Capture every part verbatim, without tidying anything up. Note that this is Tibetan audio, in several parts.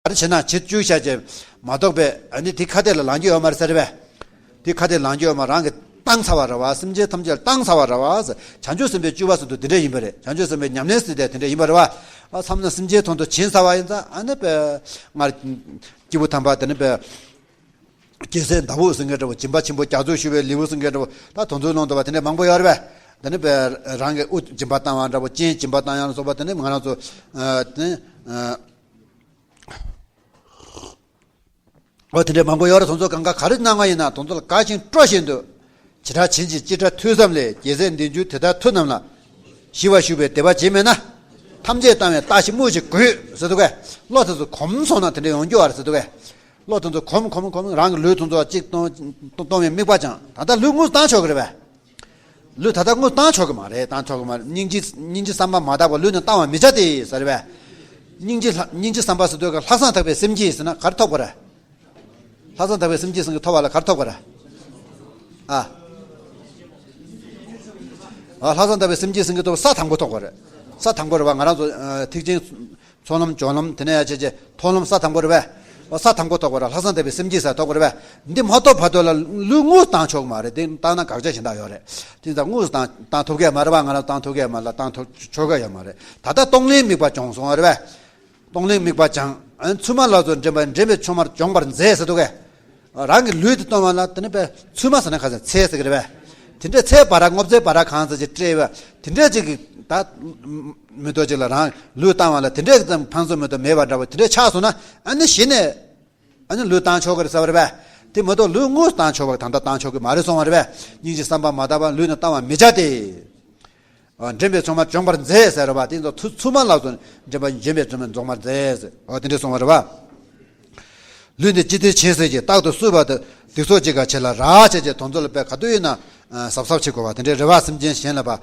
ག་རེ་བྱེད་ན་བྱེད་བཅུག་བྱས་རྗེས་མ་གཏོགས་པའི་ཨ་ནི་དེ་ཁ་གཏད་ལ་ལངས་རྒྱུ་ཡོད་མ་རེད་ཟེར་བས། དེ་ཁ་གཏད་ལངས་རྒྱུ་ཡོད་མ་རང་གིས་བཏང་ཚར་བ་རེད་བ། སེམས་ཅན་ཐམས་ཅད་བཏང་ཚར་བ་རེད་བ། བྱང་ཆུབ་སེམས་དཔའི་སྤྱོད་པ་ཟེར་དུས་དེ་འདྲ་ཡིན་པ་རེད། བྱང་ཆུབ་སེམས་དཔའི་ཉམས་ལེན་ཟེར་དེ་དེ་འདྲ་ཡིན་པ་རེད་བ། ཨ་བསམ་ན་སེམས་ཅན་དོན་དུ་བྱིན་ཚར་བ་ཡིན་ཙང་ཨ་ནི་པའི་སྔར་སྐྱེས་བུ་དམ་པ་དེ་ནི་པའི། རྒྱལ་སྲས་ཟླ་འོད་ཟེར་མཁན་འདྲ་བོ། སྦྱིན་པ་ཆེན་པོ་རྒྱ་མཚོར་ཞུ་བའི་ལེའུ་ཟེར་མཁན་འདྲ་བོ། ད་དེ་ཚོའི་ནང་དུ་བ་དེ་འདྲའི་མང་པོ་ཡོད་རེད་པས། དེ་ནི་པའི་རང་གི་དབུ་སྦྱིན་པ་བཏང་བ་འདྲ་བོ། སྤྱན་སྦྱིན་པ་བཏང་ཡ་ལ་སོགས་པ་དེ་ནི་ང་རང་ཚོ་ཨ་དེ་ནི་ཨ་འོ་དེ་འདྲའི་མང་པོ་ཡོད་རེད། དེ་ཚོ་གང་ག་ག་རེ་གནང་བ་ཡིན་ན་དེ་ཚོ་ལ་དགའ་ཞིང་སྤྲོ་བཞིན་དུ། ཇི་ལྟར་བྱིན་ཅིག་ཅི་ལྟར་ཐུབ་བསམ་ལས། རྒྱལ་སྲས་འདི་འབྱོར་དེ་ལྟར་ཐུབ་རྣམས་ལ། ཞི་བར་བཞུགས་པའི་དད་པ་བརྗེད་མེད་ན། ཐམས་ཅད་བཏང་བའི་རྟགས་ཤིག་སྨོས་ཤིག་དགོས་ཟེར་འདུག་གས། བློ་དེ་ཚོ་གོམས་སོང་ན་དེ་འདྲ་ཡོང་རྒྱུ་བ་རེད་ཟེར་འདུག་གས། བློ་དེ་ཚོ་གོམས་གོམས་གོམས་རང་གི་ལུས་དེ་ཚོ་གཅིག་གཏོང་གཏོང་གཏོང་བའི་དམིགས་པ་བཅངས། ད་ལྟ་ལུས་དངོས་སུ་བཏང་ཆོག་གི་རེད་པས། ལུས་ད་ལྟ་དངོས་སུ་བཏང་ཆོག་གི་མ་རེད། བཏང་ཆོག་གི་མ་རེད། སྙིང་རྗེ་སྙིང་རྗེ་བསམ་པ་མ་དག་པར་ལུས་ནི་བཏང་བར་མི་བྱ་སྟེ་ཟེར་བས། སྙིང་རྗེ་ལྷ་སྙིང་རྗེ་བསམ་པ་ཟེར་དུས་ཀ་ལྷག་བསམ་དག་པའི་སེམས་ཀྱིས་ཟེར་ན་ག་རེ་ཐོབ་དགོས་རེད། ལྷག་བསམ་དག་པའི་སེམས་ཀྱིས་ཟེར་གྱི་ཐོབ་པ་ལ་ག་རེ་ཐོབ་དགོས་རེད། ཨ། ཨ་ལྷག་བསམ་དག་པའི་སེམས་ཀྱིས་ཟེར་གྱི་ཐོབ་ས་དང་པོ་ཐོབ་དགོས་རེད། ས་དང་པོ་རེད་བ། ང་རང་ཚོ་ཨ་ཐེག་ཆེན། ཚོགས་ལམ་སྦྱོར་ལམ་དེ་ནས་ཡ་བྱས་རྗེས་མཐོང་ལམ་ས་དང་པོ་རེད་པས། ཨོ་ས་དང་པོ་ཐོབ་པ་རེད། ལྷག་བསམ་དག་པའི་སེམས་ཀྱིས་ས་ཐོབ་པ་རེད་པས། འདི་མ་ཐོབ་བར་དུ་ལ་ལུས་དངོས་སུ་བཏང་ཆོག་གི་མ་རེད། དེ་བཏང་ན་དགག་བྱ་གཞན་དག་ཡོད་རེད། དེ་ཙང་དངོས་སུ་བཏང་བཏང་ཐུབ་ཀྱི་མ་རེད་པ། ང་རང་བཏང་ཐུབ་ཀྱི་མ་རེད། བཏང་ཐུབ་ཆོག་གི་ཡོད་མ་རེད། ད་ལྟ་གཏོང་ལེན་དམིགས་པ་བྱུང་སོང་བ་རེད་པས། གཏོང་ལེན་དམིགས་པ་བྱུང་། ཨ་ཚུལ་མ་ལ་སོགས་འདྲེན་པ་འདྲེན་པའི་ཆོས་མར་སྦྱོང་བར་མཛད་ཟེར་འདུག་གས། རང་གི་ལུས་དེ་གཏོང་བ་ལ་དེ་ནི་པས་ཚུལ་མ་ཟེར་ན་ག་ཟེར་ཚད་ཟེར་གི་རེད་པས། དེ་འདྲའི་ཚད་བ་ར་སྔོ་ཚལ་བ་ར་གང་ཟེར་གྱི་སྤྲད་པ་དེ་འདྲའི་ཅིག་གི་ད་མི་ཐོག་ཅིག་ལ་རང་ལུས་བཏང་བ་ལ་དེ་འདྲའི་ཙམ་ཕན་ཚུན་མི་ཐོག་མེད་པ་འདྲ་བོ་དེ་འདྲའི་ཆགས་སོང་ན་ཨ་ནི་གཞི་ནས་ཨ་ནི་ལུས་བཏང་ཆོག་གི་རེད་ཟེར་བ་རེད་པས། དེ་མ་གཏོགས་ལུས་དངོས་སུ་བཏང་ཆོག་པ་ད་ལྟ་བཏང་ཆོག་གི་མ་རེད་གསུངས་པ་རེད་པས། སྙིང་རྗེ་བསམ་པ་མ་དག་པར་ལུས་ནི་བཏང་བར་མི་བྱ་སྟེ། འདྲེན་པའི་ཆོས་མར་སྦྱོང་བར་མཛད་ཟེར་བ་དེ་ཚོ་ཚུལ་མ་ལ་སོགས་འདྲེན་པ་འདྲེན་པའི་ཆོས་མར་སྦྱོང་བར་མཛད་ཟེར་བ་དེ་འདྲ་གསུངས་པ་རེད་པ། ལུས་འདི་ཅི་སྟེ་བྱིན་ཟེར་གྱི། རྟག་ཏུ་གསོད་པ་དང་སྡིག་གསོག་ཅི་དགར་བྱེད་ལ་རག་བྱས་ཀྱི་དོན་ཚོ་ལ་པས་ག་དུས་ཡིན་ན་གཟབ་གཟབ་བྱེད་དགོས་པ་དེ་འདྲའི་རེ་བ་སེམས་ཅན་གཞན་ལ་པ།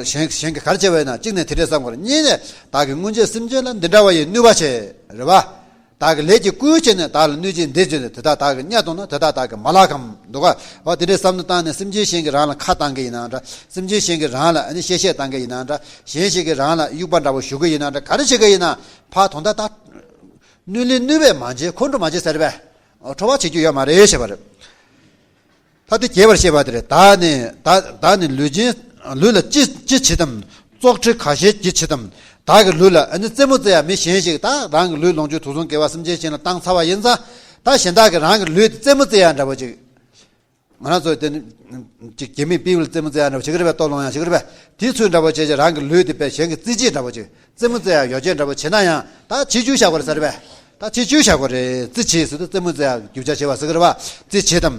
གཞན་གཞན་གྱིས་ག་རེ་བྱས་པ་ཡིན་ན་གཅིག་ནས་དེ་འདྲའི་བསམ་དགོས་རེད། གཉིས་ནས་བདག་གིས་སྔོན་ཆད་སེམས་ཅན་ལ་འདི་འདྲ་བ་ཡི་གནོད་པ་བྱས་རེད་པ། བདག་གིས་ལས་ཀྱི་བསྐུལ་བྱས་ནས་བདག་ལ་གནོད་ཅིང་འདི་བྱས་ནས་དེ་དག་བདག་གིས་བརྙས་བཏང་ན་དེ་དག་བདག་གིས་མ་བརླག་གམ་འདུག་ག་འོ་དེ་འདྲའི་བསམ་བློ་བཏང་ནས་སེམས་ཅན་གཞན་གྱིས་རང་ལ་ཁ་བཏང་གི་ཡིན་ན་འདྲ། སེམས་ཅན་གཞན་གྱིས་རང་ལ་ཨ་ནི་གཤེ་གཤེ་བཏང་གི་ཡིན་ན་འདྲ། གཞན་ཞིག་གིས་རང་ལ་དབྱུག་པ་འདྲ་བོ་གཞུ་གི་ཡིན་ན་འདྲ། ག་རེ་བྱེད་ཀྱི་ཡིན་ན་ཕར་དོན་དག་ད། གནོད་ལན་གནོད་པས་མ་བྱས་ཁོང་ཁྲོ་མ་བྱེད་ཟེར་བས། ཁྲོ་བ་བྱེད་རྒྱུ་ཡོད་མ་རེད་ཞེས་པ་རེད། ད་དེ་རྒྱས་པར་བཤད་པ་དེ་རེད། བདག་ནི་བདག་བདག་ནི་ལུས་ཅན་ལུས་ལ་ཅི་ཅི་བྱེད་དམ། བཙོག་ཁྲེ་ག་ཞེ་ཅི་བྱེད་དམ། བདག་གི་ལུས་ལ་ཨ་ནི་རྩེད་མོ་རྩེ་ཡ་མི་གཞན་ཞིག་ད་རང་གི་ལུས་ལོངས་སྤྱོད་དུག་གསུམ་དགེ་བ་སེམས་ཅན་གཞན་ལ་བཏང་ཚར་བ་ཡིན་ཙང་། ད་གཞན་དག་གིས་རང་གི་ལུས་དེ་རྩེད་མོ་རྩེ་ཡ་འདྲ་བོ་ཅིག་ང་རང་ཚོ་དེ་ནི་ཅིག་རྒྱ་མིའི་པི་ཝལ་རྩེད་མོ་རྩེ་ཡ་འདྲ་བོ་ཞིག་རེད་པས། ལྟོ་སློང་ཡ་ཞིག་རེད་པས། དེའི་ཚུལ་འདྲ་བོ་བྱས་ཀྱི་རང་གི་ལུས་དེ་པས་གཞན་གྱི་རྩེད་ཆས་འདྲ་བོ་ཅིག་རྩེད་མོ་རྩེ་ཡ་ཡོ་བྱད་འདྲ་བོ་བྱེད་ན་ཡང་ད་བྱེད་རྒྱུ་བཞག་པ་རེད་ཟེར་པས། ད་བྱེད་རྒྱུ་བཞག་པ་རེད། རྩེད་ཆས་ཟེར་དུས་རྩེད་མོ་རྩེ་ཡ་རྒྱུ་ཆ་བྱེད་པ་ཟེར་གི་རེད་པ། རྩེད་ཆས་དམ།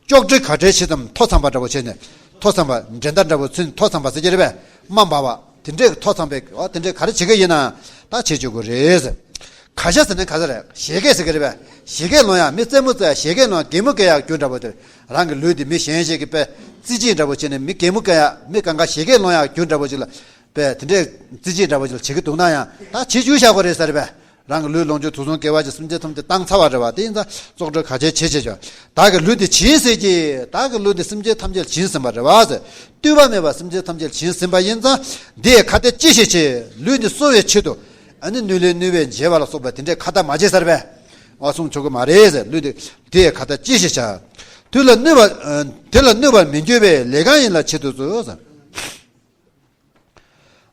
ཅོག་འགྲིལ་ག་འདྲའི་ཆས་དམ། ཐོ་འཚམ་པ་འདྲ་བོ་བྱས་ནས་ཐོ་འཚམ་པ་འགྲན་ཟླ་འདྲ་བོ་ཚུན་ཐོ་འཚམ་པ་ཟེར་གྱི་རེད་པས། རྨ་འབར་བ་དེ་འདྲའི་ཐོ་འཚམ་པའི་འོ་དེ་འདྲའི་ག་རེ་བྱེད་ཀྱི་ཡིན་ན་ད་བྱེད་རྒྱུ་དགོས་རེད་ཟེར། ག་ཞེ་ཟེར་ན་ག་ཟེར་རེད། བཞད་གད་ཟེར་གི་རེད་པས། བཞད་གད་སློང་ཡ་མི་རྩེད་མོ་རྩེ་ཡ་བཞད་གད་སློང་ཡ་གད་མོ་བགད་ཡ་རྒྱུ་འདྲ་བོ་དེར་རང་གི་ལུས་དེ་མི་གཞན་ཞིག་གིས་པས་རྩེད་ཆས་འདྲ་བོ་བྱས་ནས་མི་གད་མོ་བགད་ཡ་མི་གང་ག་བཞད་གད་སློང་ཡ་རྒྱུ་འདྲ་བོ་ཅིག་ལ་པས་དེ་འདྲའི་རྩེད་ཆས་འདྲ་བོ་ཅིག་ལ་བྱེད་ཀྱི་འདུག་ན་ཡང་ད་བྱེད་རྒྱུ་བཞག་དགོས་རེད་ཟེར་པས། རང་གི་ལུས་ལོངས་སྤྱོད་དུག་གསུམ་དགེ་བ་སེམས་ཅན་ཐམས་ཅད་བཏང་ཚར་བ་རེད་པ། དེ་ཡིན་ཙང་བཙོག་ཁྲེ་ག་ཞེ་ཅི་བྱེད་ཀྱི། བདག་གི་ལུས་འདི་བྱིན་ཟེར་གྱི། བདག་གི་ལུས་འདི་སེམས་ཅན་ཐམས་ཅད་བྱིན་ཟིན་པ་རེད་པ་ཟེར། ལྟོས་པ་མེད་པར་སེམས་ཅན་ཐམས་ཅད་བྱིན་ཟིན་པ་ཡིན་ཙང་འདི་ཡི་ཁ་ཏས་ཅི་ཞིག་བྱེད། ལུས་འདི་གསོ་བའི་ཆེད་དུ་ཨ་ནི་གནོད་ལན་གནོད་པས་འཇལ་བ་ལ་སོགས་པ་དེ་འདྲའི་ཁ་ཏ་མ་བྱེད་ཟེར་པས། ཨ་གསུང་ཆོག་གི་མ་རེད་ཟེར། ལུས་འདི་དེ་ཡི་ཁ་ཏ་ཅི་ཞིག་བྱ། དེ་ལ་གནོད་པ་དེ་ལ་གནོད་པར་མི་འགྱུར་བའི་ལས་གང་ཡིན་ལ་བྱེད་དུ་གསོལ་ཟེར།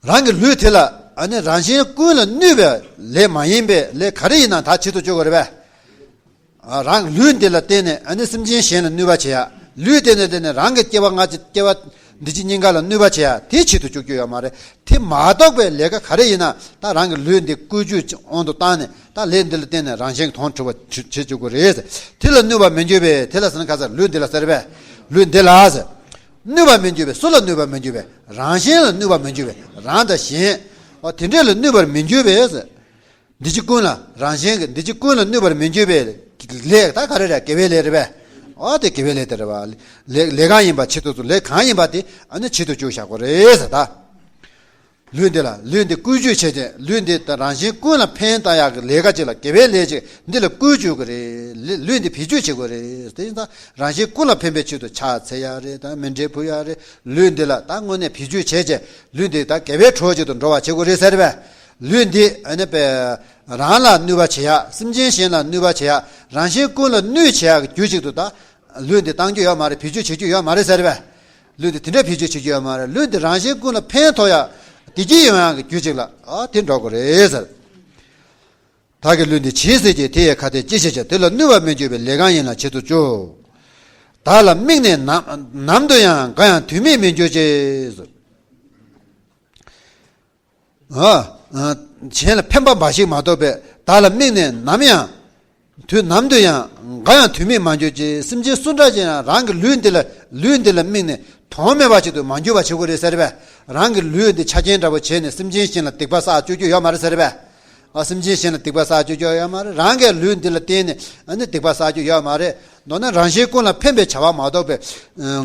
རང་གི་ལུས་དེ་ལ་ཨ་ནི་རང་གཞན་ཀུན་ལ་གནོད་པའི་ལས་མ་ཡིན་པའི་ལས་ག་རེ་ཡིན་ན་ད་བྱེད་དུ་བཅུག་དགོས་རེད་པས། རང་ལུས་འདི་ལ་བརྟེན་ནས་ཨ་ནི་སེམས་ཅན་གཞན་ལ་གནོད་པ་བྱེད་ཡ། ལུས་དེ་ནས་བརྟེན་ནས་རང་གི་སྐྱེ་བ་སྔ་ཕྱི་སྐྱེ་བ་འདི་ཕྱི་གཉིས་ཀ་ལ་གནོད་པ་བྱེད་ཡ་དེ་བྱེད་དུ་བཅུག་རྒྱུ་ཡོད་མ་རེད། དེ་མ་གཏོགས་པའི་ལས་ཀ་ག་རེ་ཡིན་ན་ད་རང་གི་ལུས་འདི་བཀོལ་སྤྱོད་དབང་དུ་བཏང་ནས་ད་ལས་འདི་ལ་བརྟེན་ནས་རང་གཞན་གྱི་དོན་འགྲུབ་པ་བྱེད་བྱེད་བཅུག་དགོས་རེད། དེ་ལ་གནོད་པ་མི་འགྱུར་བས། དེ་ལ་ཟེར་ན་ག་ཟེར། ལུས་འདི་ལ་ཟེར་བས། ལུས་འདི་ལ་ཟེར། གནོད་པ་མི་འགྱུར་བས། སུ་ལ་གནོད་པ་མི་འགྱུར་བས། རང་གཞན་ལ་གནོད་པ་མི་འགྱུར་བས། རང་དང་གཞན། འོ་དེ་འདྲས་ལ་གནོད་པར་མི་འགྱུར་བས། འདི་ཕྱི་ཀུན་ལ་རང་གཞན་གྱི་འདི་ཕྱི་ཀུན་ལ་གནོད་པར་མི་འགྱུར་བས། ལས་ད་ག་རེ་རེད། དགེ་བའི་ལས་རེད་པས། འོ་དེ་དགེ་བའི་ལས་དེ་རེད་པ། ལས་ལས་གང་ཡིན་པ་ཆེད་དུ་ཚུལ་ལས་གང་ཡིན་པ་དེ་ཨ་ནི་ཆེད་དུ་བཅུག་བཞག་དགོས་རེད་ཟེར་ད། ལུས་འདི་ལ་ལུས་འདི་བཀོལ་སྤྱོད་བྱས་ཏེ་ལུས་འདི་དང་རང་གཞན་ཀུན་ལ་ཕན་བཏགས་ཡག་གི་ལས་ཀ་ཅིག་ལ་དགེ་བའི་ལས་ཅིག་འདི་ལ་བཀོལ་སྤྱོད་དགོས་རེད། ལུས་འདི་བེད་སྤྱོད་བྱེད་དགོས་རེད། དེ་ཡིན་ཙང་རང་གཞན་ཀུན་ལ་ཕན་པའི་ཆེད་དུ་ཕྱག་འཚལ་ཡག་རེད། ད་མཎྜལ་ཕུལ་ཡག་རེད། ལུས་འདི་ལ་ད་དངོས་གནས་བེད་སྤྱོད་བྱས་ཏེ་ལུས་འདི་ད་དགེ་བའི་གྲོགས་ཅིག་ཏུ་འགྲོ་བ་བྱེད་དགོས་རེད་ཟེར་བས། ལུས་འདི་ཨ་ནི་པའི་རང་ལ་གནོད་པ་བྱེད་ཡ། སེམས་ཅན་གཞན་ལ་གནོད་པ་བྱེད་ཡ། རང་གཞན་ཀུན་ལ་གནོད་བྱེད་ཡ་གི་རྒྱུ་ཅིག་ཏུ་ད་ལུས་འདི་བཏང་རྒྱུ་ཡོད་མ་རེད། བེད་སྤྱོད་བྱེད་རྒྱུ་ཡོད་མ་རེད་ཟེར་བས། ལུས་འདི་དེ་འདྲ་བེད་སྤྱོད་བྱེད་རྒྱུ་ཡོད་མ་རེད། ལུས་འདི་རང་གཞན་ཀུན་ལ་ཕན་ཐོགས་ཡ་བདེ་སྐྱིད་ཡོང་ཡ་གི་རྒྱུ་ཅིག་ལ་ཨ་དེ་འགྲོ་དགོས་རེད་ཟེར། བདག་གི་ལུས་འདི་བྱིན་ཟེར་གྱིས། དེ་ཡི་ཁ་ཏས་ཅི་བྱེད་ཀྱང་། དེ་ལ་གནོད་པར་མི་འགྱུར་བའི་ལས་གང་ཡིན་ལ་བྱེད་དུ་བཅུག། བདག་ལ་དམིགས་ནས་ནམ་ནམ་དུ་ཡང་། འགའ་ཡང་དུས་མིན་མི་འགྱུར་ཅིག། ཨ་ཨ་གཞན་ལ་ཕན་པ་འབའ་ཞིག་མ་གཏོགས་པའི། བདག་ལ་དམིགས་ནས་ནམ་ཡང་། དུས་ནམ་དུ་ཡང་། འགའ་ཡང་དུས་མིན་མ་འགྱུར་ཅིག། སེམས་ཅན་སུ་འདྲ་ཅིག་ཡང་རང་གི་ལུས་འདི་ལ་ལུས་འདི་ལ་དམིགས་ནས་དོན་མེད་པ་ཅིག་ཏུ་མ་འགྱུར་བ་བྱེད་དགོས་རེད་ཟེར་བས། རང་གི་ལུས་འདི་ཆ་རྐྱེན་འདྲ་པོ་བྱས་ནས་སེམས་ཅན་གཞན་ལ་སྡིག་པ་བསགས་བཅུག་རྒྱུ་ཡོད་མ་རེད་ཟེར་བས། ཨ་སེམས་ཅན་གཞན་ལ་སྡིག་པ་བསགས་བཅུག་རྒྱུ་ཡོད་མ་རེད། རང་གི་ལུས་འདི་ལ་བརྟེན་ནས་ཨ་ནི་སྡིག་པ་བསགས་རྒྱུ་ཡོད་མ་རེད། མདོར་ན་རང་གཞན་ཀུན་ལ་ཕན་པའི་བྱ་བ་མ་གཏོགས་པའི་ཨ་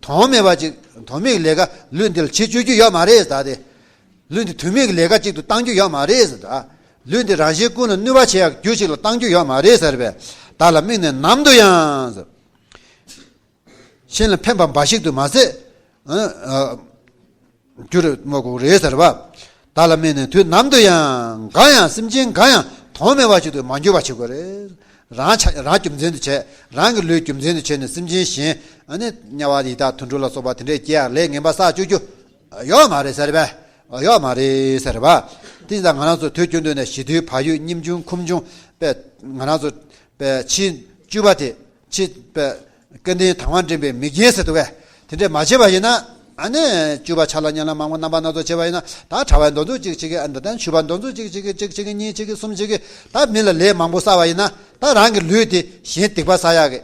དོན་མེད་པ་ཅིག་དོན་མེད་ཀྱི་ལས་ཀ་ལུས་འདི་ལ་བྱེད་བཅུག་རྒྱུ་ཡོད་མ་རེད་ད་དེ། ལུས་འདི་དོན་མེད་ཀྱི་ལས་ཀ་ཅིག་ཏུ་བཏང་རྒྱུ་ཡོད་མ་རེད་ཟེར། ད་ལུས་འདི་རང་གཞན་ཀུན་ལ་གནོད་པ་བྱེད་ཡག་རྒྱུ་ཞིག་ལ་བཏང་རྒྱུ་ཡོད་མ་རེད་ཟེར་བས། བདག་ལ་དམིགས་ནས་ནམ་དུ་ཡང་ཟེར། གཞན་ལ་ཕན་པ་འབའ་ཞིག་ཏུ་མ་ཟད། ཨ་ཨ་འགྱུར་མ་དགོས་རེད་ཟེར་བ། བདག་ལ་དམིགས་ནས་དུས་ནམ་དུ་ཡང་། འགའ་ཡང་སེམས་ཅན་འགའ་ཡང་དོན་མེད་པ་ཞིག་ཏུ་མ་འགྱུར་བ་བྱེད་དགོས་རེད། རང་ཆ་རང་རྒྱུ་མཚན་དུ་བྱས། རང་གི་ལུས་རྒྱུ་མཚན་དུ་བྱས་ནས་སེམས་ཅན་གཞན་ཨ་ནི་དམྱལ་བ་ཡི་དྭགས་དུད་འགྲོ་ལ་སོགས་པ་དེ་འདྲས་སྐྱེ་ཡག་ལས་ངན་པ་བསགས་བཅུག་རྒྱུ་ཡོད་མ་རེད་ཟེར་བས། ཡོད་མ་རེད་ཟེར་བ། དེ་ཡིན་ཙང་ང་རང་ཚོ་དུས་རྒྱུན་དུ་ནས་ཞི་དུལ་བག་ཡོད་སྙེམས་ཆུང་ཁུར་ཆུང་པས་ང་རང་ཚོ་པས་ཕྱི་བཅུ་པ་དེ་ཕྱི་པས་སྐལ་ལྡན་དང་བ་འདྲེན་པའི་མིག་རྒྱན་ཟེར་འདུག་གས། དེ་འདྲས་མ་བྱས་པ་ཡིན་ན་ཨ་ནི་བཅུ་པ་ཆ་ལ་ཉ་ལ་མང་པོ་རྣམ་པ་སྣ་ཚོགས་བྱས་པ་ཡིན་ན་ད་གྲྭ་པའི་འདོན་ཚུགས་གཅིག་བྱེད་ཀྱི་ཨ་འདི་ལྟར་ཆུ་པ་འདོན་ཚུགས་གཅིག་བྱེད་ཀྱི་གཅིག་བྱེད་ཀྱི་གཉིས་བྱེད་ཀྱི་གསུམ་བྱེད་ཀྱི་ད་མི་ལ་ལས་མང་པོ་བསགས་པ་ཡིན་ན་ད་རང་གི་ལུས་དེ་གཞན་སྡིག་པ་བསགས་ཡག་གི་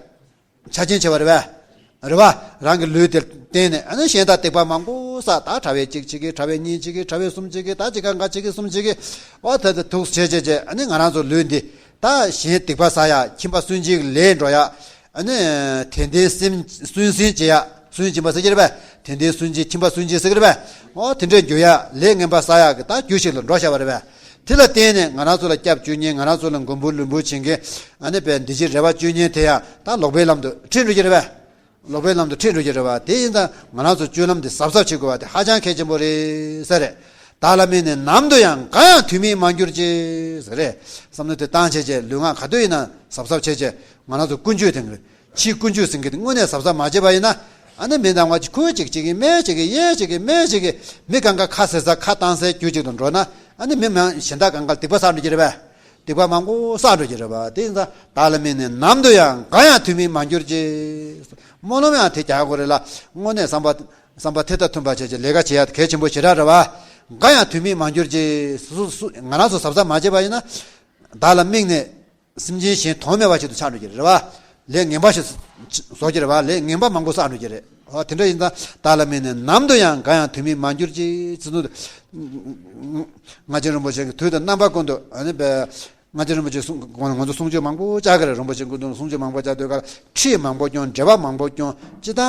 ཆ་རྐྱེན་ཆེ་བ་རེད་བས། རེད་བ། རང་གི་ལུས་དེར་བརྟེན་ནས་ཨ་ནི་གཞན་དག་སྡིག་པ་མང་པོ་བསགས། ད་གྲྭ་པས་གཅིག་བྱེད་ཀྱི་གྲྭ་པས་གཉིས་བྱེད་ཀྱི་གྲྭ་པས་གསུམ་བྱེད་ཀྱི་ད་གཅིག་ག་འགའ་བྱེད་ཀྱི་གསུམ་བྱེད་ཀྱི་ཨོ་ད་ད་དུག་བྱས་བྱས་བྱས་ཨ་ནི་ང་རང་ཚོ་ལུས་འདི་ད་གཞན་སྡིག་པ་བསགས་ཡ་ཁྱིམ་པ་སུན་འབྱིན་གྱི་ལས་འགྲོ་ཡ་ཨ་ནི་དད་ལྡན་སེམས་སུན་འབྱིན་བྱེད་ཡ་སུན་འབྱིན་པ་ཟེར་གྱི་རེད་པས། དད་ལྡན་སུན་འབྱིན་ཁྱིམ་པ་སུན་འབྱིན་ཟེར་གྱི་རེད་པས། ཨོ་དེ་འདྲའི་འགྱུར་ཡ་ལས་ངན་པ་བསགས་ཡ་གི་ད་རྒྱུ་ཞིག་ལ་འགྲོ་བཞག་པ་རེད་པས། དེ་ལ་བརྟེན་ནས་ང་རང་ཚོ་ལ་སྐྱབས་བཅོལ་མཁན་ང་རང་ཚོ་ལ་མགོན་པོ་ལུས་འབུལ་བྱེད་མཁན་ཨ་ནི་པའི་འདི་ཕྱི་རེ་བ་བཅོལ་མཁན་དེ་ཡང་ད་ལོག་པའི་ལམ་དུ་ཁྲིད་འགྲོ་གི་རེད་པས། ལོག་པའི་ལམ་དུ་ཁྲིད་འགྲོ་གི་རེད་པ། དེ་ཡིན་ཙང་ང་རང་ཚོ་སྤྱོད་ལམ་དེ་གཟབ་གཟབ་བྱེད་དགོས་པ་དེ་ཧ་ཅང་གལ་ཆེན་པོ་རེད་ཟེར་རེད། བདག་ལ་དམིགས་ནས་ནམ་དུ་ཡང་འགའ་ཡང་དུས་མིན་མ་འགྱུར་ཅིག་ཟེར་རེད། བསམ་བློ་དེ་བཏང་བྱས་བྱས་ལུས་ངག་ག་དུས་ཡིན་ན་གཟབ་གཟབ་བྱས་བྱས་ང་རང་ཚོ་ཀུན་སྤྱོད་དེ་ཕྱིའི་ཀུན་སྤྱོད་ཟེར་མཁན་དེ་དངོས་གནས་གཟབ་གཟབ་མ་བྱས་པ་ཡིན་ན་ཨ་ནི་མི་དང་བ་གཅིག་ཁོས་གཅིག་གཅིག་གིས་སྨད་གཅིག་གིས་གཡས་གཅིག་གིས་སྨད་གཅིག་གིས་མི་གང་ག་ཁ་ཟེར་ས་ཁ་བཏང་སའི་རྒྱུ་གཅིག་ཏུ་འགྲོ་ན་ཨ་ནི་མི་མང་གཞན་དག་གང་ག་ལ་སྡིག་པ་བསགས་འགྲོ་གི་རེད་པས། སྡིག་པ་མང་པོ་བསགས་འགྲོ་གི་རེད་པ། དེ་ཡིན་ཙང་བདག་ལ་དམིགས་ནས་ནམ་དུ་ཡང་འགའ་ཡང་དུས་མིན་མ་འགྱུར་ཅིག་སྨོན་ལམ་ཡང་དེ་རྒྱག་དགོས་རེད་ལ། དངོས་གནས་བསམ་པ་བསམ་པ་ཐད་ལྟ་མཐུན་པ་བྱས་བྱས་ལས་ཀ་བྱེད་ཡ་གལ་ཆེན་པོ་ཞེ་དྲག་རེད་པ། འགའ་ཡང་དུས་མིན་མ་འགྱུར་ཅིག་སུ་སུ་ང་རང་ཚོ་གཟབ་གཟབ་མ་བྱས་པ་ཡིན་ན་བདག་ལ་དམིགས་ནས་སེམས་ཅན་གཞན་དོན་མེད་པ་ཞིག་ཏུ་ཆགས་འགྲོ་གི་རེད་པ། ལས་ངན་པ་ཞིག་བཟོ་གི་རེད་པ། ལས་ངན་པ་མང་པོ་བསགས་འགྲོ་གི་རེད། ཨོ་དེ་འདྲ་ཡིན་ཙང་བདག་ལ་དམིགས་ནས་ནམ་དུ་ཡང་འགའ་ཡང་དུས་མིན་མ་འགྱུར་ཅིག་ཚིག་ཐོ་སྔ་རྗེ་རིན་པོ་ཆེ་གི་དུས་དང་རྣམ་པ་ཀུན་ཏུ་ཨ་ནི་པའི་སྔ་རྗེ་རིན་པོ་ཆེ་གསུང་ང་ཚོ་གསུང་ཆོས་མང་པོ་བཅར་གི་རེད། རིན་པོ་ཆེ་སྐུ་མདུན་གསུང་ཆོས་མང་པོ་བཅར་དུས་ཀར་ཁྲིད་མང་པོ་སྐྱོན་འགྲེལ་པ་མང་པོ་སྐྱོན་ཅི་ལྟར་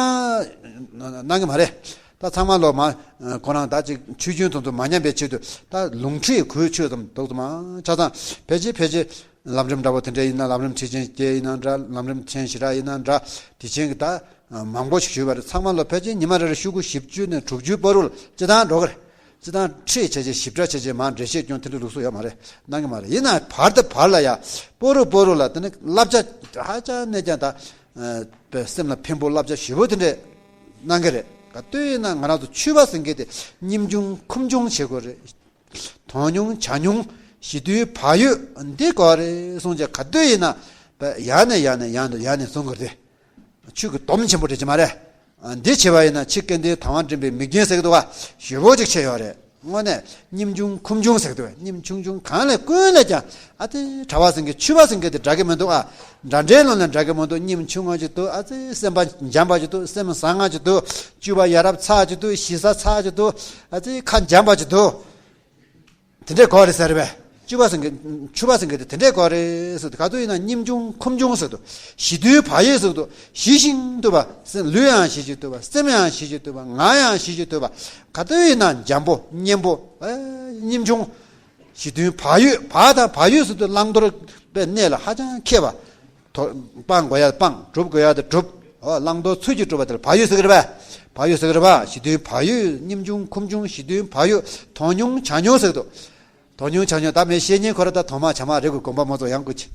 གནང་གི་མ་རེད། ད་ཚང་མ་ལོ་མ་ཁོ་རང་ད་ཅིག་ཆོས་རྒྱུན་དེ་ཚོ་མ་ཉམས་པའི་ཆེད་དུ་ད་ལུང་ཁྲིད་གོས་ཆོད་ཙམ་འདུག་ཙམ་ཆ་ཚང་ཕལ་ཆེར་ཕལ་ཆེར་ལམ་རིམ་འདྲ་པོ་དེ་འདྲ་ཡིན་ན་ལམ་རིམ་ཁྲིད་ཆེན་བརྒྱད་ཡིན་ན་འདྲ་ལམ་རིམ་ཆེན་བཞི་ར་ཡིན་ན་འདྲ་དེ་ཆེན་གྱི་ད་མང་པོ་ཞིག་ཞུས་པ་རེད། ཚང་མ་ལོ་ཕལ་ཆེར་ཉི་མ་རེ་རེ་ཤོག་གུ་བཞི་བཅུ་ནས་དྲུག་ཅུའི་བར་དུ་ལ་སྤྱི་བཏང་འགྲོ་གི་རེད། སྤྱི་བཏང་ཁྲིད་བྱས་རྗེས་ཞིབ་ཕྲ་བྱས་རྗེས་མར་འགྲེལ་བཤད་སྐྱོན་དེ་འདྲ་ལུགས་སྲོལ་ཡོད་མ་རེད། གནང་གི་མ་རེད། ཡིན་ན་བར་དུ་བར་ལ་ཡ་བར་དུ་བར་ལ་དེ་ནི་བསླབ་བྱ་ཧ་ཅང་གནད་ཀྱང་ད་པའི་སེམས་ལ་ཕན་པོ་བསླབ་བྱ་ཞེ་པོ་དེ་འདྲས་གནང་གི་རེད། ག་དུས་ཡིན་ན་ང་རང་ཚོ་ཆོས་པ་ཟེར་མཁན་དེ་སྙེམས་ཆུང་ཁུར་ཆུང་བྱེད་དགོས་རེད། དོན་ཉུང་བྱ་ཉུང་ཞི་དུལ་བག་ཡོད་འདི་དགོས་རེད་གསུངས་བྱས་ག་དུས་ཡིན་ན་པའི་ཡང་ནས་ཡང་ནས་ཡང་ནས་ཡང་ནས་གསུང་དགོས་རེད། ཆོས་ཀྱི་སྡོམ་ཆེན་པོ་རེད་ཅེས་མ་རེད། འདི་བྱས་པ་ཡིན་ན་ཕྱི་སྐལ་ལྡན་དང་བ་འདྲེན་པའི་མིག་རྒྱན་ཟེར་གི་འདུག་ག་ཞེ་པོ་ཅིག་ཆེ་ཡོད་རེད། དངོས་གནས་སྙེམས་ཆུང་ཁུར་ཆུང་ཟེར་གི་འདུག་ག་སྙེམས་ཆུང་ཆུང་གང་ལས་ཀུན་ལས་ཀྱང་ཨ་ཙི་གྲྭ་པ་ཟེར་མཁན་ཆོས་པ་ཟེར་མཁན་དེ་འདྲ་གི་མི་འདུག་ཨ། འདྲ་འདྲའི་ལོ་ནས་འདྲ་གི་མི་འདུག་སྙེམས་ཆུང་ང་ཅིག་འདུག་ཨ་ཙི་སེམས་པ་འཇམ་པ་ཅིག་འདུག་སེམས་བཟང་ང་ཅིག་འདུག་སྤྱོད་པ་ཡ་རབས་ཚ་ཅིག་འདུག་ཞེ་ས་ཚ་ཅིག་འདུག་ཨ་ཙི་ཁ་འཇམ་པ་ཅིག་འདུག་དེ་འདྲས་གོ་རེད་ཟེར་བས། ཆོས་པ་ཟེར་མཁན་ཆོས་པ་ཟེར་མཁན་དེ་དེ་འདྲས་གོ་རེད་ཟེར་དུས་ག་ཚོད་ཡིན་ན་སྙེམས་ཆུང་ཁུར་ཆུང་ཟེར་དུས་ཞི་དུལ་བག་ཡོད་ཟེར་དུས་ཞི་ཞིང་དུལ་བ་སེམས་ལུས་ཡང་ཞི་ཞིང་དུལ་བ་སེམས་ཡང་ཞི་ཞིང་དུལ་བ་ངག་ཡང་ཞི་ཞིང་དུལ་བ་ག་ཚོད་ཡིན་ན་འཇམ་པོ་སྙན་པོ་སྙེམས་ཆུང་ཞི་དུལ་བག་ཡོད་བག་དང་བག་ཡོད་ཟེར་དུས་བླང་དོར་པའི་གནས་ལ་ཧ་ཅང་མཁས་པ། དོ་སྤང་དགོས་ཡ་སྤང་སྒྲུབ་དགོས་ཡ་དེ་སྒྲུབ། འོ་བླང་དོར་ཚུལ་གྱིས་སྒྲུབ་པ་དེ་ལ་བག་ཡོད་ཟེར་གི་རེད་པས། བག་ཡོད་ཟེར་གི་རེད་པ། ཞི་དུལ་བག་ཡོད་སྙེམས་ཆུང་ཁུར་ཆུང་ཞི་དུལ་བག་ཡོད་དོན་ཉུང་བྱ་ཉུང་ཟེར་གི་འདུག་དོན་ཉུང་བྱ་ཉུང་ད་མི་ཤེས་ཉེན་ཁོ་ར་ད་དོན་མ་བྱ་མ་རེད་གི་དགོངས་པ་མ་ཚོམ་ཡང་དགོས་ཀྱི།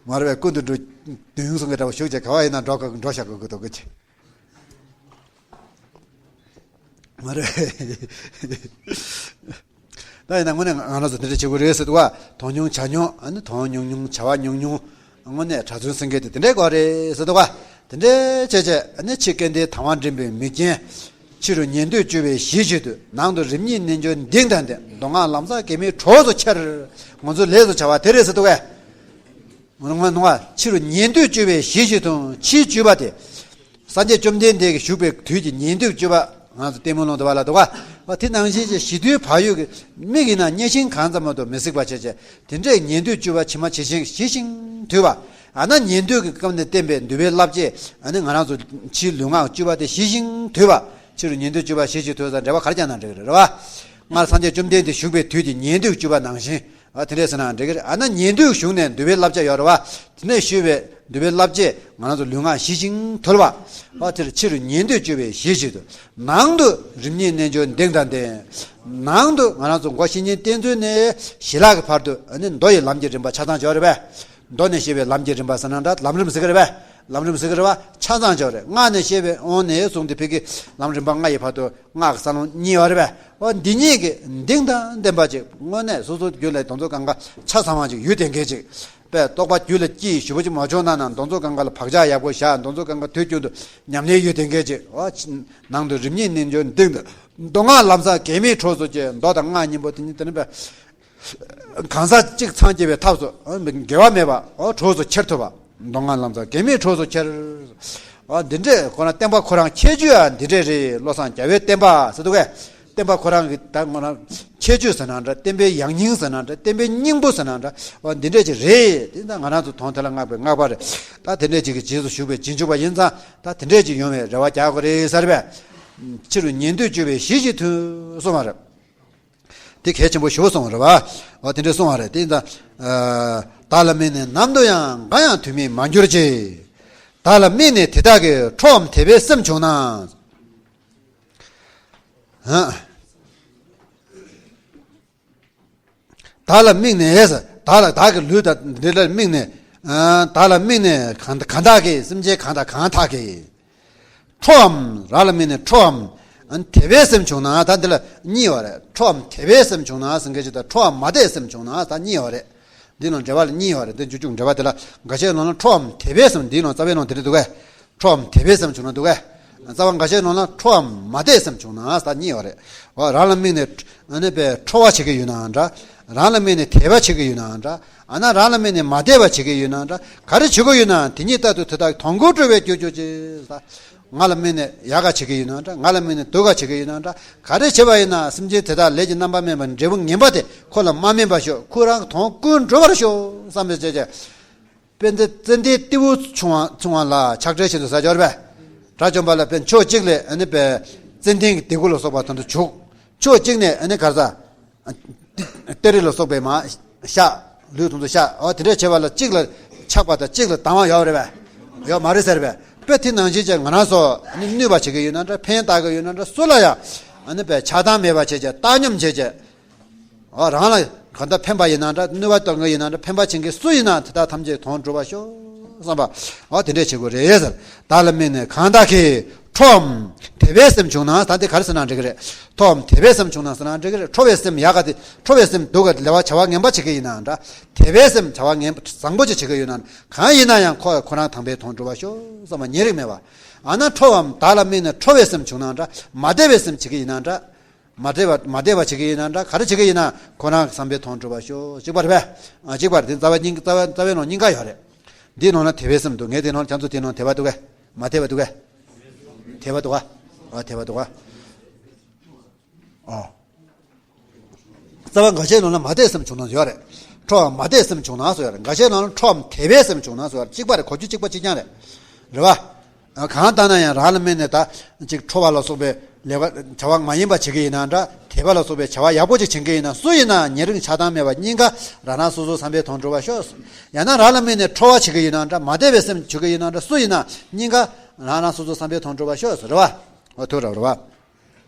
མ་རེད་པས་ཀུན་ཏུ་འགྲོ། དུས་ཡུན་སོང་གི་འདྲ་བ་ཞུགས་ཀྱི་ག་བ་ཡིན་ན་འགྲོ་གི་འགྲོ་བཞག་དགོས་ཀྱི་འདུག་གི། མ་རེད། ད་ཡིན་ན་དངོས་གནས་ང་རང་ཚོ་འདི་འདྲ་བྱེད་དགོས་རེད་ཟེར་འདུག་བ། དོན་ཉུང་བྱ་ཉུང་ཨ་ནི་དོན་ཉུང་ཉུང་བྱ་བ་ཉུང་ཉུང་། དངོས་གནས་གྲྭ་བཙུན་སེང་གེ་དེ་དེ་འདྲའི་སྐོར་རེད་ཟེར་འདུག་བ། དེ་འདྲའི་བྱས་བྱས་ཨ་ནི་ཕྱི་སྐལ་ལྡན་དང་བ་འདྲེན་པའི་མིག་རྒྱན། ཕྱི་རུ་ཉན་ཐོས་སྤྱོད་པའི་གཞི་བྱེད་དུ། ནང་དུ་རིམ་གཉིས་རྣལ་འབྱོར་གདེང་དང་ལྡན། མདོ་སྔགས་ལམ་བཟང་གེགས་མེད་གྲོགས་སུ་འཆར། ང་ཚོའི་ལས་སུ་བྱ་བ་དེ་རེད་ཟེར་འདུག་གས། ངོ་ནོ་ཕྱི་རུ་ཉན་ཐོས་སྤྱོད་པའི་གཞི་བྱེད་དུ། ཕྱིའི་སྤྱོད་པ་དེ། སངས་རྒྱས་བཅོམ་ལྡན་འདས་ཀྱིས་བཞུགས་པའི་དུས་ཀྱི་ཉན་ཐོས་སྤྱོད་པ་ང་ཚོ་ལྟད་མོ་ལུང་དུ་བ་ལ་འདུག་ག། དེ་ནང་བཞིན་གྱི་ཞི་དུལ་བག་ཡོད་ཀྱི་མིག་ཡིན་ན་བརྙན་ཤིང་གང་ཙམ་མ་གཏོགས་མི་གཟིགས་པ་བྱས་བྱས་དེ་འདྲའི་ཉན་ཐོས་སྤྱོད་པ་ཕྱི་མ་ཇི་བཞིན་ཞི་ཞིང་དུལ་བ། ཨ་ན་ཉན་ཐོས་ཀྱི་སྐབས་ནས་བསྟན་པའི་འདུལ་བའི་བསླབ་བྱས་ཨ་ནི་ང་རང་ཚོ་ཕྱིའི་ལུས་ངག་སྤྱོད་པ་དེ་ཞི་ཞིང་དུལ་བ། ཕྱི་རུ་ཉན་ཐོས་སྤྱོད་པ་ཞི་ཞིང་དུལ་བ་འབྲེལ་བ་ག་རེ་བྱས་ན་འགྲིག་གི་རེད་བ། སྔར་སངས་རྒྱས་བཅོམ་ལྡན་འདས་བཞུགས་པའི་དུས་ཀྱི་ཉན་ཐོས་སྤྱོད་པ་ནང་བཞིན། ཨ་དེ་འདྲས་ཟེར་ན་འགྲིག་གི་རེད། ཨ་ན་ཉན་ཐོས་བཞུགས་ནས་འདུལ་བའི་བསླབ་བྱ་ཡོད་རེད་བ། དེ་ནས་ཞུས་པའི་འདུལ་བའི་བསླབ་བྱས་ང་རང་ཚོ་ལུས་ངག་ཞི་ཞིང་དུལ་བ། ཨ་དེར་ཕྱི་རུ་ཉན་ཐོས་སྤྱོད་པའི་གཞི་བྱེད་དུ། ནང་དུ་རིམ་གཉིས་རྣལ་འབྱོར་གདེང་དང་ལྡན། ནང་དུ་ང་རང་ཚོ་མགོ་བཤེས་གཉེན་བསྟེན་ཚུལ་ནས་ཞི་ལྷག་གི་བར་དུ་ཨ་ནི་མདོ་ཡི་ལམ་གྱི་རིམ་པ་ཆ་ཚང་ཡོད་རེད་པས། མདོ་ནས་བཤད་པའི་ལམ་གྱི་རིམ་པ་ཟེར་ན་འདྲ་ལམ་རིམ་ཟེར་གི་རེད་པས། ལམ་རིམ་ཟེར་གི་རེད་བ། ཆ་ཚང་ཡོད་རེད། སྔགས་ནས་བཤད་པའི་དབང་ནས་བཟུང་སྟེ་ཕ་གི་ལམ་རིམ་པ་ལྔ་ཡི་བར་དུ་སྔགས་ཀྱི་ས་ལམ་གཉིས་ཡོད་རེད་པས། འོ་འདི་གཉིས་ཀྱི་གདེང་དང་ལྡན་པ་ཅིག་དངོས་གནས་སོ་སོ་རྒྱུད་ལ་དོན་ཚོ་གང་ག་ཆ་ཚང་བ་ཅིག་ཡོད་དེ་འགལ་ཅིག་པས་རྟོགས་པ་རྒྱུད་ལ་སྐྱེས་ཞུ་བ་ཅིག་མ་བྱུང་ན་ན་དོན་ཚོ་གང་ག་ལ་བག་ཆགས་ཡག་པོ་བཞག་དོན་ཚོ་གང་ག་དུས་རྒྱུན་དུ་ཉམས་ལེན་ཡོད་དེ་འགལ་ཅིག་འོ་ནང་དུ་རིམ་གཉིས་རྣལ་འབྱོར་གདེང་དང་མདོ་སྔགས་ལམ་བཟང་གེགས་མེད་གྲོགས་སུ་འཆར། མདོ་དང་སྔགས་གཉིས་པོ་དེ་ཉིད་དེ་ནི་པས། གང་ཟག་གཅིག་འཚང་རྒྱ་བའི་ཐབས་སུ་འགལ་བ་མེད་པ་གྲོགས་སུ་འཆར་ཐུབ་པ། མདོ་སྔགས་ལམ་བཟང་གེགས་མེད་གྲོགས་སུ་འཆར། འདི་འདྲས་ཁོ་ན་བསྟན་པ་ཁོ་རང་ཁྱད་ཆོས་ཡང་འདི་འདྲས་རེད། བློ་བཟང་རྒྱལ་བའི་བསྟན་པ་ཟེར་འདུག་གས། བསྟན་པ་ཁོ་རང་གི་ད་ཁོ་ན་ཁྱད་ཆོས་ཟེར་ན་འདྲ། བསྟན་པའི་ཡང་སྙིང་ཟེར་ན་འདྲ། བསྟན་པའི་སྙིང་པོ་ཟེར་ན་འདྲ། འདི་འདྲས་ཅིག་རེད། དེ་ད་ང་རང་ཚོ་དོན་དེ་ལ་བསྔགས་པའི་བསྔགས་པ་རེད། ད་དེ་འདྲས་ཅིག་གི་རྗེས་སུ་ཞུགས་པའི་རྗེས་འཇུག་པ་ཡིན་ཙང་ད་དེ་འདྲས་ཅིག་ཡོང་བའི་རེ་བ་རྒྱག་དགོས་རེད་ཟེར་བས། ཕྱི་རུ་ཉན་ཐོས་སྤྱོད་པའི་གཞི་བྱེད་དུ་གསུངས་པ་རེད། དེ་གལ་ཆེན་པོ་ཞེ་པོ་གསུངས་པ་རེད་བ། འོ་དེ་འདྲས་གསུངས་པ་རེད། དེ་ཡིན་ཙང་། བདག་ལ་དམིགས་ནས་ནམ་དུ་ཡང་། འགའ་ཡང་དུ་མིད་མ་གྱུར་ཅིག་བདག་ལ་དམིགས་ནས་དེ་དག་གིས། ཁྲོའམ་དད་པའི་སེམས་བྱུང་ན། བདག་ལ་དམིགས་ནས། བདག་ལ་བདག་གི་ལུས་དང་འདི་ལ་དམིགས་ནས། བདག་ལ་དམིགས་ནས་གང་གང་དག་གིས། སེམས་ཅན་གང་དང་གང་དག་གིས། ཁྲོའམ། རང་ལ་དམིགས་ནས་ཁྲོའམ། དད་པའི་སེམས་བྱུང་ན། ད་འདི་ལ་གཉིས་ཡོད་རེད། ཁྲོའམ་དད་པའི་སེམས་བྱུང་ན་ཟེར་མཁན་ཅིག་དང་ཁྲོའམ་མ་དད་སེམས་བྱུང་ན་ད་གཉིས་ཡོད་རེད། འདི་ནང་འགྲེལ་པ་ལ་གཉིས་ཡོད་རེད། འདི་འཇུག་འཇུག་འགྲེལ་པ་དེ་ལ་འགའ་ཤས་ནང་ལ་ཁྲོའམ་དད་པའི་སེམས། འདིའི་ནང་རྩ་བའི་ནང་དེ་འདྲ་འདུག་གས། ཁྲོའམ་དད་པའི་སེམས་བྱུང་ན་འདུག་གས། རྩ་བ་འགའ་ཤས་ནང་ལ་ཁྲོའམ་མ་དད་སེམས་བྱུང་ན་ད་གཉིས་ཡོད་རེད། འོ་རང་ལ་དམིགས་ནས་ཨ་ནི་པའི་ཁྲོ་བ་བྱེད་ཀྱི་ཡོད་ནའང་འདྲ། རང་ལ་དམིགས་ནས་དད་པ་བྱེད་ཀྱི་ཡོད་ནའང་འདྲ། ཨ་ན་རང་ལ་དམིགས་ནས་མ་དད་པ་བྱེད་ཀྱི་ཡོད་ན་འདྲ། ག་རེ་བྱེད་ཀྱི་ཡོད་ན་དེ་ཉིད་རྟག་ཏུ་དེ་དག་གི་དོན་ཀུན་སྤྲོ་བས་བསྒྱུར་གྱུར་ཅིག་ང་ལ་དམིགས་ནས་ཡག་ག་བྱེད་ཀྱི་ཡོད་ན་འདྲ། ང་ལ་དམིགས་ནས་སྡུག་ག་བྱེད་ཀྱི་ཡོད་ན་འདྲ། ག་རེ་བྱེད་པ་ཡིན་ན་སེམས་ཅན་དེ་དག་ལས་ཀྱི་རྣམ་པར་སྨིན་པ་འབྲས་བུ་ངན་པ་དེ་ཁོ་ལ་མ་སྨིན་པར་ཤོག་ཁོ་རང་གི་དོན་ཀུན་འགྲུབ་པར་ཤོག་བསམ་པའི་བྱས་བྱས། དཔེ་འདི་ཙན་དན་ཏེའུ་ཆུང་བ་ཆུང་བ་ལ་ཆགས་བྲལ་བྱེད་དུ་ཟ་འབྱོར་བས། དགྲ་བཅོམ་པ་ལ་དཔེ་ཕྱོགས་གཅིག་ལས་ཨ་ནི་པའི་ཙན་དན་གྱི་ལྡེ་གུ་ལ་སོགས་པ་དོན་དུ་བྱུག་ཕྱོགས་གཅིག་ནས་ཨ་ནི་གར་ས། གཏེར་རི་ལ་སོགས་པའི་མ་ཤ། ལུས་དུམ་དུ་ཤ། འོ་དེ་འདྲས་བྱས་པ་ལ་གཅིག་ལ་ཆགས་པ་དང་གཅིག་ལ་སྡང་བ་ཡོད་རེད་པས། ཡོད་མ་རེད་ཟེར་བས། དཔེ་དེ་ནང་བཞིན་ཅན་ང་རང་ཚོ་ཨ་ནི་གནོད་པ་བྱེད་ཀྱི་ཡོད་ན་འདྲ། ཕན་བཏགས་ཀྱི་ཡོད་ན་འདྲ། སུ་ལ་ཡང་ཨ་ནི་པའི་ཆགས་སྡང་མེད་པ་བྱས་བྱས་བཏང་སྙོམས་བྱས་བྱས། འོ་རང་ལ་གང་ལྟར་ཕན་པ་ཡིན་ན་འདྲ། གནོད་པ་གཏོང་མཁན་ཡིན་ན་འདྲ། ཕན་པ་བྱེད་མཁན་སུ་ཡིན་ན་དེ་དག་ཐམས་ཅད་དོན་འགྲུབ་པར་ཤོག་བསམ་པ། འོ་དེ་འདྲས་བྱེད་དགོས་རེད་ཟེར། བདག་ལ་དམིགས་ནས་གང་དག་གིས། ཁྲོའམ་དད་པའི་སེམས་བྱུང་ན། ད་འདི་ག་རེ་ཟེར་ན་འགྲིག་གི་རེད། ཁྲོའམ་དད་པའི་སེམས་བྱུང་ན་ཟེར་ན་འགྲིག་གི་རེད། ཁྲོ་བའི་སེམས་ཡག་ག་དེ་ཁྲོ་བའི་སེམས་སྡུག་ག་ལས་པ་བྱ་བ་ངན་པ་བྱེད་ཀྱི་ཡིན་ན་འདྲ། དད་པའི་སེམས་བྱ་བ་ངན་པ་བཟང་པོ་ཅིག་བྱེད་ཀྱི་ཡོད་ན་གང་ཡིན་ན་ཡང་ཁོ་ཁོ་རང་དམ་པའི་དོན་འགྲུབ་པར་ཤོག་བསམ་པ་ཉེ་རིང་མེད་པ། ཨ་ན་ཁྲོའམ་བདག་ལ་དམིགས་ནས་ཁྲོ་བའི་སེམས་བྱུང་ན་འདྲ། མ་དད་པའི་སེམས་བྱེད་ཀྱི་ཡིན་ན་འདྲ། མ་དད་པ་མ་དད་པ་བྱེད་ཀྱི་ཡིན་ན་འདྲ། ག་རེ་བྱེད་ཀྱི་ཡིན་ན་ཁོ་རང་གི་བསམ་པའི་དོན་འགྲུབ་པར་ཤོག་གཅིག་པ་རེད་པས། ཨ་གཅིག་པ་རེད། དེ་རྩ་བ་གཉིས་རྩ་བ་རྩ་བའི་ནང་གཉིས་ཀ་ཡོད་རེད། འདིའི་ནང་ན་དད་པའི་སེམས་འདུག་ངས་དེའི་ནང་ལ་ཁྱེད་ཚོ་དེའི་ནང་དད་པ་འདུག་གས། མ་དད་པ་འདུག་གས། དད་པ་འདུག་ག་ཨ་དད་པ་འདུག་ག་ཨ། རྩ་བ་འགའ་ཤས་ནང་ལ་མ་དད་སེམས་བྱུང་ན་ཡོད་རེད། ཁྲོའམ་མ་དད་སེམས་བྱུང་ན་སུ་ཡོད་རེད། འགའ་ཤས་ནང་ལ་ཁྲོའམ་དད་པའི་སེམས་བྱུང་ན་སུ་ཡོད་རེད། གཅིག་པ་རེད། གོ་རྒྱུ་གཅིག་པ་གཅིག་རྐྱང་རེད། རེད་བ། གང་ལྟར་ན་ཡང་རང་ལ་དམིགས་ནས་ད་ཅིག་ཁྲོ་བ་ལ་སོགས་པའི་ལས་ཀ་བྱ་བ་མ་ཡིན་པ་བྱེད་ཀྱི་ཡིན་ན་འདྲ། དད་པ་ལ་སོགས་པའི་བྱ་བ་ཡག་པོ་ཅིག་བྱེད་ཀྱི་ཡིན་ན་སུ་ཡིན་ན་ཉེ་རིང་ཆགས་སྡང་མེད་པ་གཉིས་ཀ་རང་རང་སོ་སོའི་བསམ་པའི་དོན་འགྲུབ་པར་ཤོག་ཡང་ན་རང་ལ་དམིགས་ནས་ཁྲོ་བ་བྱེད་ཀྱི་ཡིན་ན་འདྲ། མ་དད་པའི་སེམས་བྱེད་ཀྱི་ཡིན་ན་འདྲ། སུ་ཡིན་ན་གཉིས་ཀ་རང་རང་སོ་སོའི་བསམ་པའི་དོན་འགྲུབ་པར་ཤོག་ཟེར་བ། འོ་ཐུགས་རབ་རེད་བ།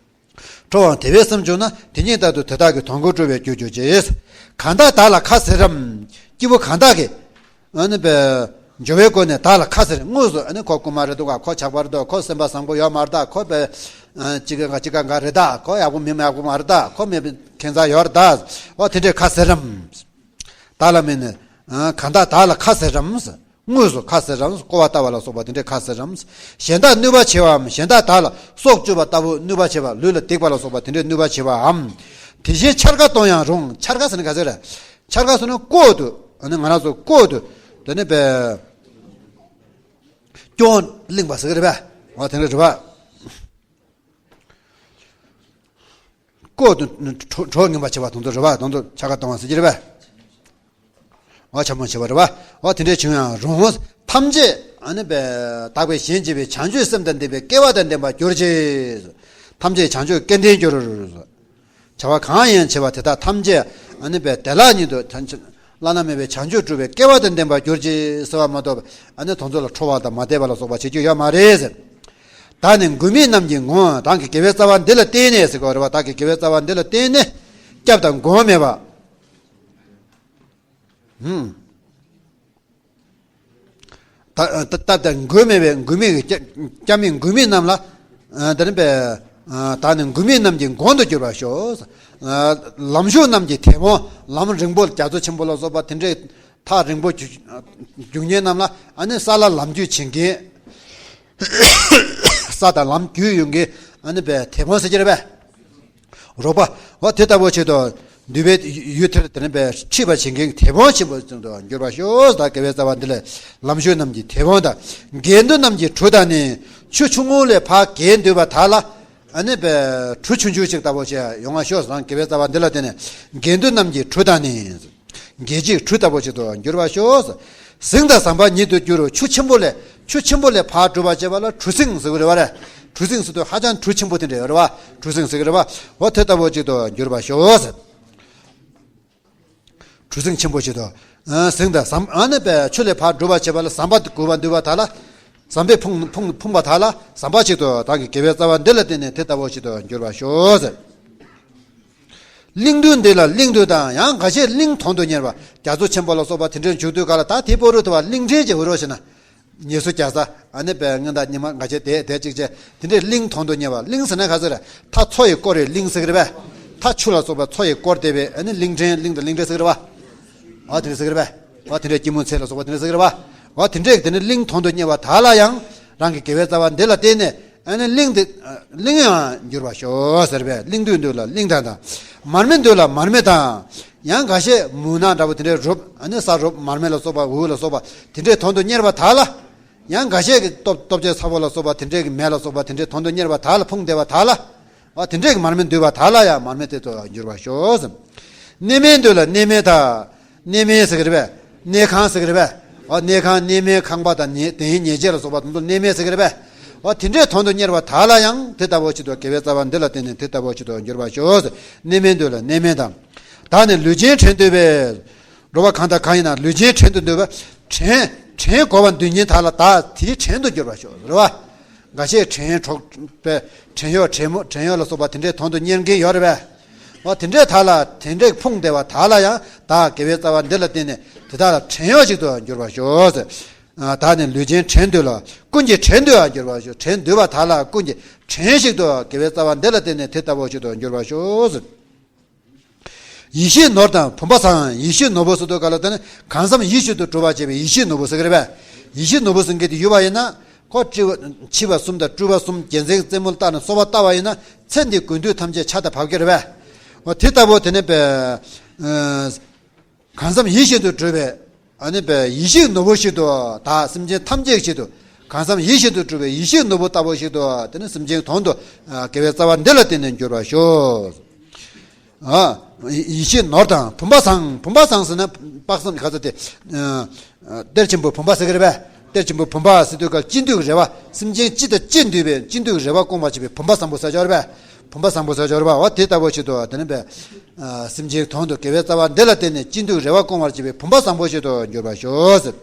ཁྲོ་བའང་དེ་བས་སེམས་བྱུང་ན། དེ་ཉིད་ལྟར་དུ་དེ་དག་གི་དོན་ཀུན་སྤྲོ་བའི་རྒྱུར་གྱུར་ཅིག། གང་དག་བདག་ལ་ཁ་ཟེར་རམ། སྐྱེས་བུ་གང་དག་གིས། ཨ་ནི་པའི། སྦྱོར་བའི་སྒོ་ནས་བདག་ལ་ཁ་ཟེར། དངོས་སུ་ཨ་ནི་ཁོ་རྐུན་མ་རེད་འདུག་ག་ཁོ་ཇག་པ་རེད་འདུག་ཁོ་སེམས་པ་བཟང་པོ་ཡོད་མ་རེད་ད། ཁོ་པའི། ཅི་ག་ཅི་ག་འགའ་རེད་ད། ཁོ་ཡག་པོ་མི་མ་ཡག་པོ་མ་རེད་ད། ཁོ་མི་ཁྱད་མཚར་ཡོད་རེད་ད། འོ་དེ་འདྲའི་ཁ་ཟེར་རམ། བདག་ལ་མིན་ནས། གང་དག་བདག་ལ་ཁ་ཟེར་རམ། དངོས་སུ་ཁ་ཟེར་རམ། བསྐོར་བ་ལྟ་བ་ལ་སོགས་པ་དེ་འདྲའི་ཁ་ཟེར་རམ། གཞན་དག་གནོད་པ་བྱེད་པའམ། གཞན་དག་བདག་ལ་སྲོག་གཅོད་པ་ལྟ་བུ། གནོད་པ་བྱེད་པ། ལུས་ལ་སྡིགས་པ་ལ་སོགས་པ་དེ་འདྲའི་གནོད་པ་བྱེད་པའམ། དེ་བཞིན་འཕྱར་ཀ་གཏོང་ཡང་རུང་། འཕྱར་ཀ་ཟེར་ན་ག་ཟེར་རེད། འཕྱར་ཀ་ཟེར་ན་ལྐོག་ཏུ། ཨ་ནི་ང་རང་ཚོ་ལྐོག་ཏུ། དེ་ནི་པའི། སྐྱོན་གླེང་བ་ཟེར་གི་རེད་པས། འོ་དེ་འདྲ་རེད་པ། ལྐོག་ཏུ་གྲོ་གྲོ་ངན་པ་བྱེད་པ་དང་དུ་རེད་པ། དང་དུ་འཕྱར་ཀ་གཏོང་བ་ཟེར་གྱི་རེད་པས། འོ་འཕྱ་སྨོད་བྱེད་པ་རེད་པ། འོ་དེ་འདྲའི་བྱུང་ཡང་རུང་། ཐམས་ཅད་ཨ་ནི་པའི་དག་པའི་གཞན་གཅེས་པའི་བྱང་ཆུབ་སེམས་དང་ལྡན་པའི་སྐལ་བ་དང་ལྡན་པར་གྱུར་ཅིག། ཐམས་ཅད་བྱང་ཆུབ་སྐལ་ལྡན་གྱུར། བྱ་བ་གང་ཡང་བྱེད་པ་དེ་དག་ཐམས་ཅད་ཨ་ནི་པའི་བདེ་བླག་ཉིད་དུ་བླ་ན་མེད་པའི་བྱང་ཆུབ་སྒྲུབ་པའི་སྐལ་བ་དང་ལྡན་པར་གྱུར་ཅིག་ཟེར་བ་མ་གཏོགས། ཨ་ནི་དེ་ཚོ་ལ་ཁྲོ་བ་དང་མ་དད་པ་ལ་སོགས་པ་བྱེད་རྒྱུ་ཡོད་མ་རེད་ཟེར། བདག་ནི་མགོན་མེད་རྣམས་ཀྱི་མགོན། རང་གི་དགེ་བའི་རྩ་བ་འདི་ལ་བརྟེན་ནས་ཟེར་གྱི་ཡོད་རེད་པ། བདག་གི་དགེ་བའི་རྩ་བ་འདི་ལ་བརྟེན་ནས། སྐྱབས་དང་མགོན་མེད་པ། ཧུམ། ད་ད་ད་མགོན་མེད་པའི་མགོན་མེད་ཀྱི་སྐྱབས་སྐྱབས་མེད་མགོན་མེད་རྣམས་ལ། ཨ་དེ་ནི་པའི། ཨ་བདག་ནི་མགོན་མེད་རྣམས་ཀྱི་མགོན་དུ་གྱུར་པར་ཤོག། ཨ་ལམ་ཞུགས་རྣམས་ཀྱི་དེད་དཔོན། ལམ་རིང་པོ་རྒྱ་མཚོ་ཆེན་པོ་ལ་སོགས་པ་དེ་འདྲའི་ཐག་རིང་པོ་རྒྱུག་རྒྱུག་མཁན་རྣམས་ལ། ཨ་ནི་ས་ལ་ལམ་རྒྱུས་བྱེད་མཁན། ས་དང་ལམ་རྒྱུས་ཡོང་མཁན། ཨ་ནི་པའི་དེད་དཔོན་ཟེར་གྱི་རེད་པས། རོགས་པ། འོ་དེ་ལྟ་བུ་ཆེད་དུ། འདུས་པའི་ཡུལ་དེར་དེ་ནི་པའི་ཁྲིད་པ་བྱེད་མཁན་གྱི་དེད་དཔོན་ཆེན་པོ་ཙམ་དུ་འགྱུར་བར་ཤོག། ད་དགེ་བའི་རྩ་བ་འདི་ལས་ལམ་ཞུགས་རྣམས་ཀྱི་དེད་དཔོན་དང་། འགལ་འདུ་རྣམས་ཀྱི་གྲུ་དང་ནི། ཆུ་ཆུང་ངུ་ལས་ཕར་བརྒལ་འདོད་པ་དག་ལ། ཨ་ནི་པའི་གྲུ་ཆུང་ཆུང་ཞིག་ལྟ་བུ་ཞིག་ཡོང་བར་ཤོག། ད་དགེ་བའི་རྩ་བ་འདི་ལ་བརྟེན་ནས་འགལ་འདུ་རྣམས་ཀྱི་གྲུ་དང་ནི། འགལ་བྱེད་གྲུ་ལྟ་བུ་ཞིག་ཏུ་འགྱུར་བར་ཤོག། ཟིང་དང་ཟམ་པ་ཉིད་དུ་གྱུར། ཆུ་ཆེན་པོ་ལས། ཆུ་ཆེན་པོ་ལས་ཕར་སྒྲུབ་པར་བྱེད་པ་ལ་གྲུ་གཟིངས་ཟེར་གྱི་རེད་པ། རེད། གྲུ་གཟིངས་ཟེར་དུས་ཧ་ཅང་གྲུ་ཆེན་པོ་དེ་འདྲ་ཡོད་རེད་པ། གྲུ་གཟིངས་ཟེར་གྱི་རེད་པ། འོ་དེ་ལྟ་བུ་ཅིག་ཏུ་འགྱུར་བར་ཤོག་ཟེར། གྲུ་གཟིངས་ཆེན་པོ་ཞིག་ཏུ། ཨ་ཟིང་དང་ཟམ། ཨ་ནི་པའི་ཆུ་ལས་ཕར་སྒྲུབ་པར་བྱེད་པ་ལ་ཟམ་པ་དགོས་པར་འདུས་པ་དག་ལ། ཟམ་པས་ཕུང་ཕུང་ཕུང་བ་དག་ལ། ཟམ་པ་ཞིག་ཏུ་བདག་གི་དགེ་བའི་རྩ་བ་འདི་ལ་བརྟེན་ནས་དེ་ལྟ་བུ་ཞིག་ཏུ་འགྱུར་བར་ཤོག་ཟེར། གླིང་དུས་འདི་ལ་གླིང་དུས་དང་། ཡང་འགའ་ཤས་གླིང་དོན་དུ་གཉེར་བ། རྒྱ་མཚོ་ཆེན་པོ་ལ་སོགས་པ་དེ་འདྲའི་མཇུག་བསྡུ་ག་ལ། ད་དེ་པོ་རུ་དུ་བ་གླིང་ཕྲན་གྱི་འུ་རོ་ཞེ་ན། ཉེ་སུ་རྒྱ་ས། ཨ་ནི་པའི་སྔོན་དང་ཉི་མ་འགའ་ཤས་དེ་དེ་གཅིག་བྱས། དེ་འདྲའི་གླིང་དོན་དུ་གཉེར་བ། གླིང་ཟེར་ན་ག་ཟེར། མཐའ་མཚོ་ཡི་བསྐོར་རེ་གླིང་ཟེར་གི་རེད་པས། མཐའ་ཆུ་ལ་སོགས་པ་མཚོ་ཡི་བསྐོར་དེ་བས། ཨ་ནི་གླིང་ཕྲན་གླིང་དང་གླིང་ཕྲན་ཟེར་གི་རེད་པ། ཨ་དེ་འདྲ་ཟེར་གི་རེད་པས། ཨ་དེ་འདྲའི་སྐྱི་མོ་ཚལ་ལ་སོགས་པ་དེ་འདྲ་ཟེར་གི་རེད་པ། ཨ་དེ་འདྲའི་དེ་ནི་གླིང་དོན་དུ་གཉེར་བ་དག་ལ་ཡང་། རང་གི་དགེ་བའི་རྩ་བ་འདི་ལ་བརྟེན་ནས། ཨ་ནི་གླིང་དེ། གླིང་ཡང་འགྱུར་བར་ཤོག་ཟེར་བས། གླིང་དུས་འདོད་ལ་གླིང་དང་དང་། མར་མེ་འདོད་ལ་མར་མེ་དང་། ཡང་འགའ་ཤས་མུན་ནག་འདྲ་པོ་དེ་འདྲའི་རུབ། ཨ་ནི་ས་རུབ། མར་མེ་ལ་སོགས་པ། འུར་ལ་སོགས་པ་དེ་འདྲའི་དོན་དུ་གཉེར་བ་དག་ལ། ཡང་འགའ་ཤས་ཀྱི་ལྟོ་ལྟོ་ཆས་ཚ་པོ་ལ་སོགས་པ་དེ་འདྲའི་གི་མེ་ལ་སོགས་པ་དེ་འདྲའི་དོན་དུ་གཉེར་བ་དག་ལ། ཕུང་བདེ་བ་དག་ལ། ཨ་དེ་འདྲའི་གི་མར་མེ་འདོད་པ་དག་ལ་ཡང་མར་མེ་དེ་ཚོ་འགྱུར་བར་ཤོག་ཟེར། གནས་མལ་འདོད་ལ་གནས་མལ་དང་། གནས་མལ་ཟེར་གི་རེད་པས། གནས་ཁང་ཟེར་གི་རེད་པས། ཨ་གནས་ཁང་གནས་མལ་ཁང་པ་དང་ཉེ་དེའི་ཉེ་བྱས་ལ་སོགས་པ་དེ་ཚོ་གནས་མལ་ཟེར་གི་རེད་པས། ཨ་དེ་འདྲའི་དོན་དུ་གཉེར་བ་དག་ལ་ཡང་དེ་ལྟ་བུ་ཞིག་ཏུ་དགེ་བའི་རྩ་བ་འདི་ལ་བརྟེན་ནས་དེ་ལྟ་བུ་ཞིག་ཏུ་འགྱུར་བར་ཤོག་ཟེར། གནས་མལ་འདོད་ལ་གནས་མལ་དང་། བདག་ནི་ལུས་ཅན་བྲན་འདོད་པས། འགྲོ་བ་གང་དང་གང་ཡིན་ན་ལུས་ཅན་བྲན་དུ་འདོད་པ། བྲན་བྲན་དགོས་པ་འདོད་མཁན་དག་ལ། བདག་དེའི་བྲན་དུ་འགྱུར་བར་ཤོག་རེད་པ། འགའ་ཤས་བྲན་གྲོགས་པའི་བྲན་གཡོག་བྲན་མོ་བྲན་གཡོག་ལ་སོགས་པ་དེ་འདྲའི་དོན་དུ་གཉེར་མཁན་ཡོད་རེད་པས། འོ་དེ་འདྲའི་དག་ལ། དེ་འདྲའི་ཕུང་བདེ་བ་དག་ལ་ཡང་བདག་དགེ་བའི་རྩ་བ་འདི་ལ་བརྟེན་ནས་དེ་དག་ལ་བྲན་གཡོག་ཅིག་ཏུ་འགྱུར་བར་ཤོག་ཟེར། བདག་ནི་ལུས་ཅན་བྲན་འདོད་ལ། ཀུན་གྱི་བྲན་འདོད་པར་འགྱུར་བར་ཤོག་བྲན་འདོད་པ་དག་ལ་ཀུན་གྱི་བྲན་ཞིག་ཏུ་དགེ་བའི་རྩ་བ་འདི་ལ་བརྟེན་ནས་དེ་ལྟ་བུ་ཞིག་ཏུ་འགྱུར་བར་ཤོག་ཟེར། ཡིད་བཞིན་ནོར་དང་བུམ་པ་བཟང་། ཡིད་བཞིན་ནོར་བུ་ཟེར་དུས་ག་ལ་ད་ནི་གང་བསམ་ཡིད་བཞིན་དུ་འགྲུབ་པར་བྱེད་པའི་ཡིད་བཞིན་ནོར་བུ་ཟེར་གི་རེད་པས། ཡིད་བཞིན་ནོར་བུ་ཟེར་མཁན་དེ་ཡོད་པ་ཡིན་ན། ཁོ་སྤྲུལ་པ་མཆེ་བ་གསུམ་དང་སྤྲུལ་པ་གསུམ་རྒྱལ་མཚན་རྩེ་མོ་ལ་བཏགས་ནས་གསོལ་བ་བཏབ་པ་ཡིན་ན། ཚེ་འདིའི་དགོས་འདོད་ཐམས་ཅད་ཆར་དང་བབས་ཀྱི་རེད་པས། འོ་དེ་ལྟ་བུ་དེ་ནི་པའི། གང་བསམ་ཡིད་བཞིན་དུ་འགྲུབ་པའི། ཨ་ནི་པའི་ཡིད་བཞིན་ནོར་བུ་ཞིག་ཏུ། བདག་སེམས་ཅན་ཐམས་ཅད་ཞིག་ཏུ། གང་བསམ་ཡིད་བཞིན་དུ་འགྲུབ་པའི་ཡིད་བཞིན་ནོར་བུ་ལྟ་བུ་ཞིག་ཏུ། དེ་ནི་སེམས་ཅན་དོན་དུ། ཨ་དགེ་བའི་རྩ་བ་འདི་ལ་བརྟེན་ནས་འགྱུར་བར་ཤོག་ཨ། ཡིད་བཞིན་ནོར་དང་བུམ་པ་བཟང་། བུམ་པ་བཟང་ཟེར་ན་དཔག་བསམ་ག་ཚོད་དེ། ཨ་ཨ་གཏེར་ཆེན་པོའི་བུམ་པ་ཟེར་གི་རེད་པས། གཏེར་ཆེན་པོའི་བུམ་པ་ཟེར་དུས་སྐབས་ཅི་འདོད་ཀྱི་རེ་བ། སེམས་ཅན་སྤྱི་དང་སྤྱི་འདུས་པའི་སྤྱི་འདོད་ཀྱི་རེ་བ་སྐོང་བར་བྱེད་པའི་བུམ་པ་བཟང་པོ་ཟེར་ཆོག་རེད་པས། བུམ་པ་བཟང་པོ་ཟེར་ཆོག་རེད་པ། འོ་དེ་ལྟ་བུ་ཞིག་ཏུ་དེ་ནི་པའི། ཨ་སེམས་ཅན་དོན་དུ་དགེ་བའི་རྩ་བ་འདི་ལ་བརྟེན་ནས་སྤྱི་འདོད་ཀྱི་རེ་བ་སྐོང་བར་བྱེད་པའི་བུམ་པ་བཟང་པོ་ཞིག་ཏུ་འགྱུར་བར་ཤོག་ཟེར།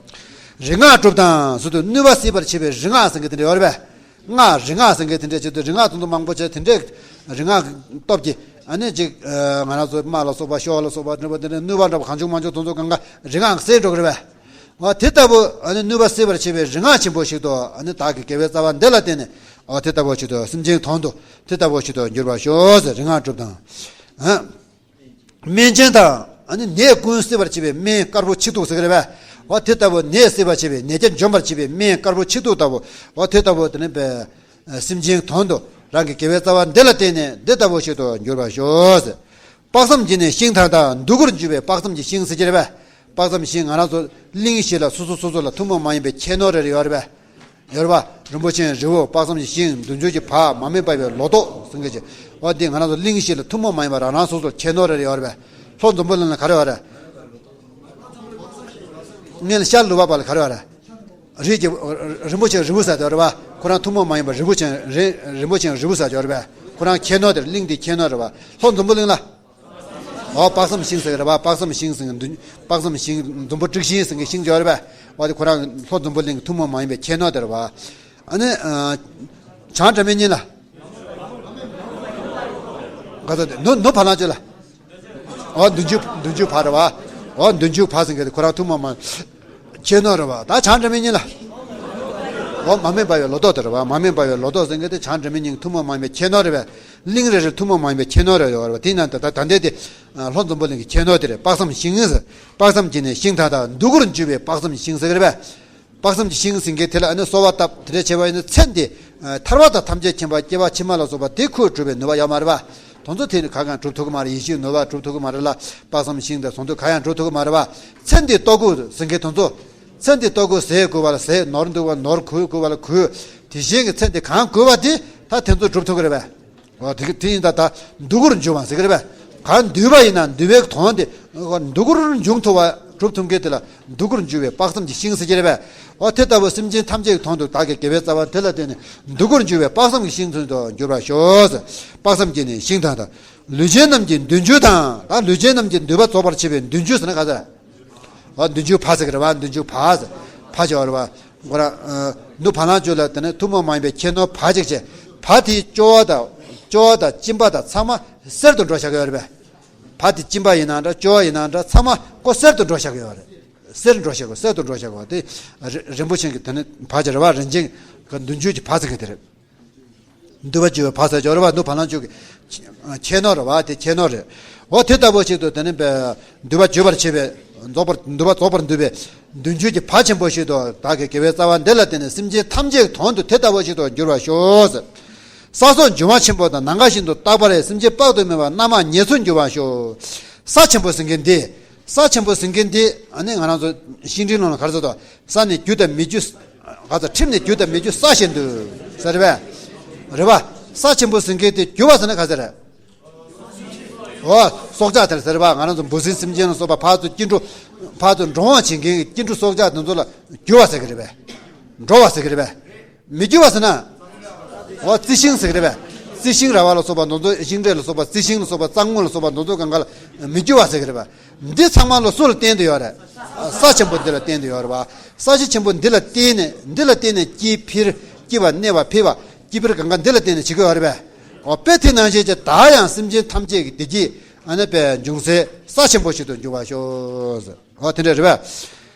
རིག་སྔགས་གྲུབ་དང་ཟེར་དུས་གནོད་པ་སེལ་བར་བྱེད་པའི་རིག་སྔགས་ཟེར་མཁན་དེ་འདྲ་ཡོད་རེད་པས། སྔགས་རིག་སྔགས་ཟེར་མཁན་དེ་འདྲ་བྱེད་དུས་རིག་སྔགས་དུམ་དུམ་མང་པོ་བྱས། དེ་འདྲའི་ རིག་སྔགས་སྟོབས་ཀྱིས་ཨ་ནི་ཅིག་ང་རང་ཚོ་རྨ་ལ་སོགས་པ་གཤོག་ལ་སོགས་པ་འདྲ་པོ་དེ་ནས་ནུས་པ་འདྲ་པོ་གང་བྱུང་མང་བྱུང་དེ་ཚོ་གང་ག་རིག་སྔགས་སེལ་འགྲོ་གི་རེད་པས། འོ་དེ་ལྟ་བུ་ཨ་ནི་ནུས་པ་སེལ་བར་བྱེད་པའི་རིག་སྔགས་ཆེན་པོ་ཞིག་ཏུ་ཨ་ནི་བདག་གི་དགེ་བའི་རྩ་བ་འདི་ལ་བརྟེན་ནས། འོ་དེ་ལྟ་བུ་ཞིག་ཏུ་སེམས་ཅན་དོན་དུ་དེ་ལྟ་བུ་ཞིག་ཏུ་འགྱུར་བར་ཤོག་ཟེར་རིག་སྔགས་གྲུབ་དང་། སྨན་ཆེན་དང་ཨ་ནི་ནད་ཀུན་སེལ་བར་བྱེད་པའི་སྨན་དཀར་པོ་ཆིག་ཐུབ་ཟེར་གི་རེད་པས། འོ་དེ་ལྟ་བུ་ནད་སེལ་བར་བྱེད་པའི་ནད་བརྒྱ་འཇོམས་པར་བྱེད་པའི་སྨན་དཀར་པོ་ཆིག་ཐུབ་ལྟ་བུ། འོ་དེ་ལྟ་བུ་དེ་ནི་པའི་སེམས་ཅན་དོན་དུ་རང་གི་དགེ་བའི་རྩ་བ་འདི་ལ་བརྟེན་ནས་འདི་ལྟ་བུ་ཞིག་ཏུ་འགྱུར་བར་ཤོག་ཟེར། དཔག་བསམ་བརྒྱུད་ནས་ཤིང་དང་། དང་། འདོད་དགུར་འཇུག་པའི་དཔག་བསམ་གྱི་ཤིང་ཟེར་གྱི་རེད་པས། དཔག་བསམ་ཤིང་ང་རང་ཚོ་གླིང་བཞི་ལ་སོ་སོ་སོ་སོ་ལ་ཐུན་མོང་མ་ཡིན་པའི་ཁྱད་ནོར་རེ་རེ་ཡོད་རེད་པས། ཡོད་རེད་པ། རིན་པོ་ཆེའི་རི་བོ། དཔག་བསམ་གྱི་ཤིང་། བདུད་འཇོམས་ཀྱི་བ། མ་སྨད་པ་ཡི་ལོ་ཏོག་ཟེར་མཁན་ཅིག་འོ་འདི་ང་རང་ཚོ་གླིང་བཞི་ལ་ཐུན་མོང་མ་ཡིན་པ་རང་རང་སོ་སོར་ཁྱད་ནོར་རེ་རེ་ཡོད་རེད་པས། ལྷོ་འཛམ་བུ་གླིང་ལ་ག་རེ་ཡོད་རེད། སྔོན་ལ་ཤར་ལུས་འཕགས་པ་ལ་ག་རེ་ཡོད་རེད། རིགས་ཀྱི་རིན་པོ་ཆེའི་རི་བོ་ཟེར་དེ་ཡོད་རེད་པ། ཁོ་རང་ཐུན་མོང་མ་ཡིན་པ་རིན་པོ་ཆེ་རིན་རིན་པོ་ཆེའི་རི་བོ་ཟེར་དེ་ཡོད་རེད་པས། ཁོ་རང་ཁྱད་ནོར་དེ་རེད། གླིང་འདི་ཁྱད་ནོར་རེད་པ། ལྷོ་འཛམ་བུ་གླིང་ལ། འོ་དཔག་བསམ་ཤིང་ཟེར་གི་རེད་པ། དཔག་བསམ་ཤིང་ཟེར་གི་འདུན། དཔག་བསམ་ཤིང་། འཛམ་བུ་ཏྲིག་ཤིང་ཟེར་གི་ཤིང་ཅིག་ཡོད་རེད་པས། འོ་དེ་ཁོ་རང་ལྷོ་འཛམ་བུ་གླིང་གི་ཐུན་མོང་མ་ཡིན་པའི་ཁྱད་ནོར་དེ་རེད་པ། ཨ་ནི། བྱང་སྒྲ་མི་སྙན་ལ། ག་ཚོད་དེ་ནུབ་ནུབ་བ་ལང་སྤྱོད་ལ། འོ་བདུན་ཅུ་བདུན་ཅུ་བ་རེད་པ། འོ་བདུན་ཅུ་བ་ཟེར་གི་དེ་ཁོ་རང་ཐུན་མོང་མ། ཁྱད་ནོར་རེད་པ། ད་བྱང་སྒྲ་མི་སྙན་ལ། འོ་མ་སྨད་པ་ཡི་ལོ་ཏོག་དེ་རེད་པ། མ་སྨད་པ་ཡི་ལོ་ཏོག་ཟེར་མཁན་དེ་བྱང་སྒྲ་མི་སྙན་གྱི་ཐུན་མོང་མ་ཡིན་པའི་ཁྱད་ནོར་རེད་པས། གླིང་རེ་རེར་ཐུན་མོང་མ་ཡིན་པའི་ཁྱད་ནོར་རེ་ཡོད་རེད་པ། དེ་ཡིན་ན་ད་ད་ལྟའི་དེ་ལྷོ་འཛམ་བུ་གླིང་གི་ཁྱད་ནོར་དེ་རེད། དཔག་བསམ་ཤིང་ཟེར། དཔག་བསམ་གྱི་ནི་ཤིང་དག་དང་། འདོད་དགུར་འཇུག་པའི་དཔག་བསམ་གྱི་ཤིང་ཟེར་གི་རེད་པས། དཔག་བསམ་གྱི་ཤིང་ཟེར་མཁན་དེ་ལ་ཨ་ནི་གསོལ་བ་བཏབ་དེ་འདྲ་བྱས་པ་ཡིན་ན་ཚེ་འདི་ཐར་པ་དང་ཐམས་ཅད་མཁྱེན་པ་སྐྱེ་བ་ཕྱི་མ་ལ་སོགས་པ་དེ་ཁོས་སྒྲུབ་པའི་ནུས་པ་ཡོད་མ་རེད་པ། དེ་ཚོ་དེ་ནི་གང་ཡང་སྒྲུབ་ཐུབ་ཀྱི་མ་རེད། ཡེ་ཤེས་ནུས་པ་སྒྲུབ་ཐུབ་ཀྱི་མ་རེད་ལ། དཔག་བསམ་ཤིང་དང་དེ་ཚོ་གང་ཡང་སྒྲུབ་ཐུབ་ཀྱི་མ་རེད་པ། ཚེ་འདི་ལྟོ་གོས་ཟེར་མཁན་དེ་ཚོ། ཚེ་འདི་ལྟོ་གོས་ཟས་དགོས་པ་ལ་ཟས། ནོར་འདུག་པ་ནོར། གོས་དགོས་པ་ལ་གོས། དེ་བཞིན་གྱི་ཚེ་འདི་གང་དགོས་པ་དེ་ད་དེ་ཚོ་སྒྲུབ་ཐུབ་ཀྱི་རེད་པས། འོ་དེ་དེ་ཡིན་ད་ད་འདོད་དགུར་འཇུག་པ་ཟེར་གྱི་རེད་པས། གང་འདོད་པ་ཡིན་ན་འདོད་པའི་དོན་དེ་འདོད་དགུར་འཇུག་ཐུབ་པ་སྒྲུབ་ཐུབ་མཁན་དེ་ལ་འདོད་དགུར་འཇུག་པའི་དཔག་བསམ་གྱི་ཤིང་ཟེར་གྱི་རེད་པས། འོ་དེ་ལྟ་བུ་སེམས་ཅན་ཐམས་ཅད་ཀྱི་དོན་དུ་བདག་གི་དགེ་བའི་རྩ་བ་དེ་ལ་བརྟེན་ནས་འདོད་དགུར་འཇུག་པའི་དཔག་བསམ་གྱི་ཤིང་དོན་དུ་འགྱུར་བར་ཤོག་ཟེར། དཔག་བསམ་གྱི་ནི་ཤིང་དང་དང་། ལུས་ཅན་རྣམས་ཀྱི་འདོད་འཇོ་དང་། ད་ལུས་ཅན་རྣམས་ཀྱི་འདོད་པ་རྫོགས་པར་བྱེད་པའི་འདོད་འཇོ་ཟེར་ན་ག་ཟེར། འོ་བདུན་ཅུ་བ་ཟེར་གི་རེད་པ། བདུན་ཅུ་བ་ཟེར། བ་ཅིག་ཡོད་རེད་པ། ཁོ་རང་ནུབ་བ་ལང་སྤྱོད་ལ་དེ་ནི་ཐུན་མོང་མ་ཡིན་པའི་ཁྱད་ནོར་བ་ཅིག་བྱས། བ་དེའི་སྐྱོ་བ་དང་། སྐྱོ་བ་དང་སྦྱིན་པ་དང་ཚང་མ་གསེར་དུ་འགྲོ་བཞག་གི་ཡོད་རེད་པས། བ་དེ་སྦྱིན་པ་ཡིན་ན་འདྲ། སྐྱོ་བ་ཡིན་ན་འདྲ། ཚང་མ་ཁོ་གསེར་དུ་འགྲོ་བཞག་གི་ཡོད་རེད། གསེར་འགྲོ་བཞག་གི། གསེར་དུ་འགྲོ་བཞག་གི་དེ་རི་རིན་པོ་ཆེ་གི་དེ་ནི་བ་ཅིག་རེད་པ། རིན་ཆེན་གྱི་བདུན་ཅུ་གི་བ་ཟེར་གི་དེ་རེད། འདོད་པ་འཇོ་བའི་བ་ཟེར་ཡོད་རེད་པ། ནུབ་བ་ལང་སྤྱོད་ཀྱི་ཁྱད་ནོར་རེད་པ། དེ་ཁྱད་ནོར་རེད། འོ་དེ་ལྟ་བུ་ཞིག་ཏུ་དེ་ནི་འདོད་པ་འཇོ་བར་བྱེད་པའི་རྫོགས་པར་འདོད་པ་རྫོགས་པར་འདོད་པའི་བདུན་ཅུ་གི་བ་ཆེན་པོ་ཞིག་ཏུ་བདག་གི་དགེ་བའི་རྩ་བ་འདི་ལ་བརྟེན་ནས་སེམས་ཅན་ཐམས་ཅད་ཀྱི་དོན་དུ་དེ་ལྟ་བུ་ཞིག་ཏུ་འགྱུར་བར་ཤོག་ཟེར། ས་སོགས་འབྱུང་བ་ཆེན་པོ་དང་། ནམ་མཁའ་བཞིན་དུ་རྟག་པར་ཡང་། སེམས་ཅན་དཔག་ཏུ་མེད་པ་རྣམ་མང་ཉེར་འཚོར་འགྱུར་བར་ཤོག་ས་ཆེན་པོ་ཟེར་མཁན་འདི། ས་ཆེན་པོ་ཟེར་མཁན་འདི་ཨ་ནི་ང་རང་ཚོ་ཤིང་འབྲས་ནང་ལ་ག་རེ་ཟེར་དོ། ས་ནི་རྒྱུ་དང་མི་རྒྱུ། ག་ཚོད་ཁྲིམས་ནི་རྒྱུ་དང་མི་རྒྱུ་ས་བཞིན་དུ་ཟེར་བས། རེད་པ། ས་ཆེན་པོ་ཟེར་མཁན་དེ་རྒྱུ་བ་ཟེར་ན་ག་ཟེར། འོ། སྲོག་ཆགས་དེར་ཟེར་བ། ང་རང་ཚོ་འབུ་སྲིན་སེམས་ཅན་ལ་སོགས་པ་ཕར་ཚུར་སྐྱེ་འགྲོ། ཕར་ཚུར་འགྲོ་འོང་བྱེད་མཁན་གྱི་སྐྱེ་འགྲོ་སྲོག་ཆགས་དེ་ཚོ་ལ་རྒྱུ་བ་ཟེར་གི་རེད་པས། འགྲོ་བ་ཟེར་གི་རེད་པས། མི་རྒྱུ་བ་ཟེར་ན། འོ་རྩི་ཤིང་ཟེར་གི་རེད་པས། རྩི་ཤིང་ར་བ་ལ་སོགས་པ་དེ་ཚོ། ཤིང་འབྲས་ལ་སོགས་པ། རྩི་ཤིང་ལ་སོགས་པ། རྩྭ་སྔོ་ལ་སོགས་པ་དེ་ཚོ་གང་ག་ལ་མི་རྒྱུ་བ་ཟེར་གི་རེད་པས། འདི་ཚང་མ་ལ་སུ་ལ་བརྟེན་དུ་ཡོད་རེད། ས་ཆེན་པོ་འདི་ལ་བརྟེན་དུ་ཡོད་རེད་པ། ས་གཞི་ཆེན་པོ་འདི་ལ་བརྟེན་ནས། འདི་ལ་བརྟེན་ནས་སྐྱེ་འཕེལ། སྐྱེ་བ་གནས་པ་འཕེལ་བ། སྐྱེ་འཕེལ་གང་ག་འདི་ལ་བརྟེན་ནས་བྱེད་ཀྱི་ཡོད་རེད་པས། འོ་དཔེ་དེ་ནང་བཞིན་གྱི་བདག་ཡང་སེམས་ཅན་ཐམས་ཅད་ཀྱི་བདེ་སྐྱིད་ཨ་ནི་པའི་འབྱུང་སའི་ས་ཆེན་པོ་ཞིག་ཏུ་འགྱུར་བར་ཤོག་འོ་དེ་འདྲ་རེད་པས།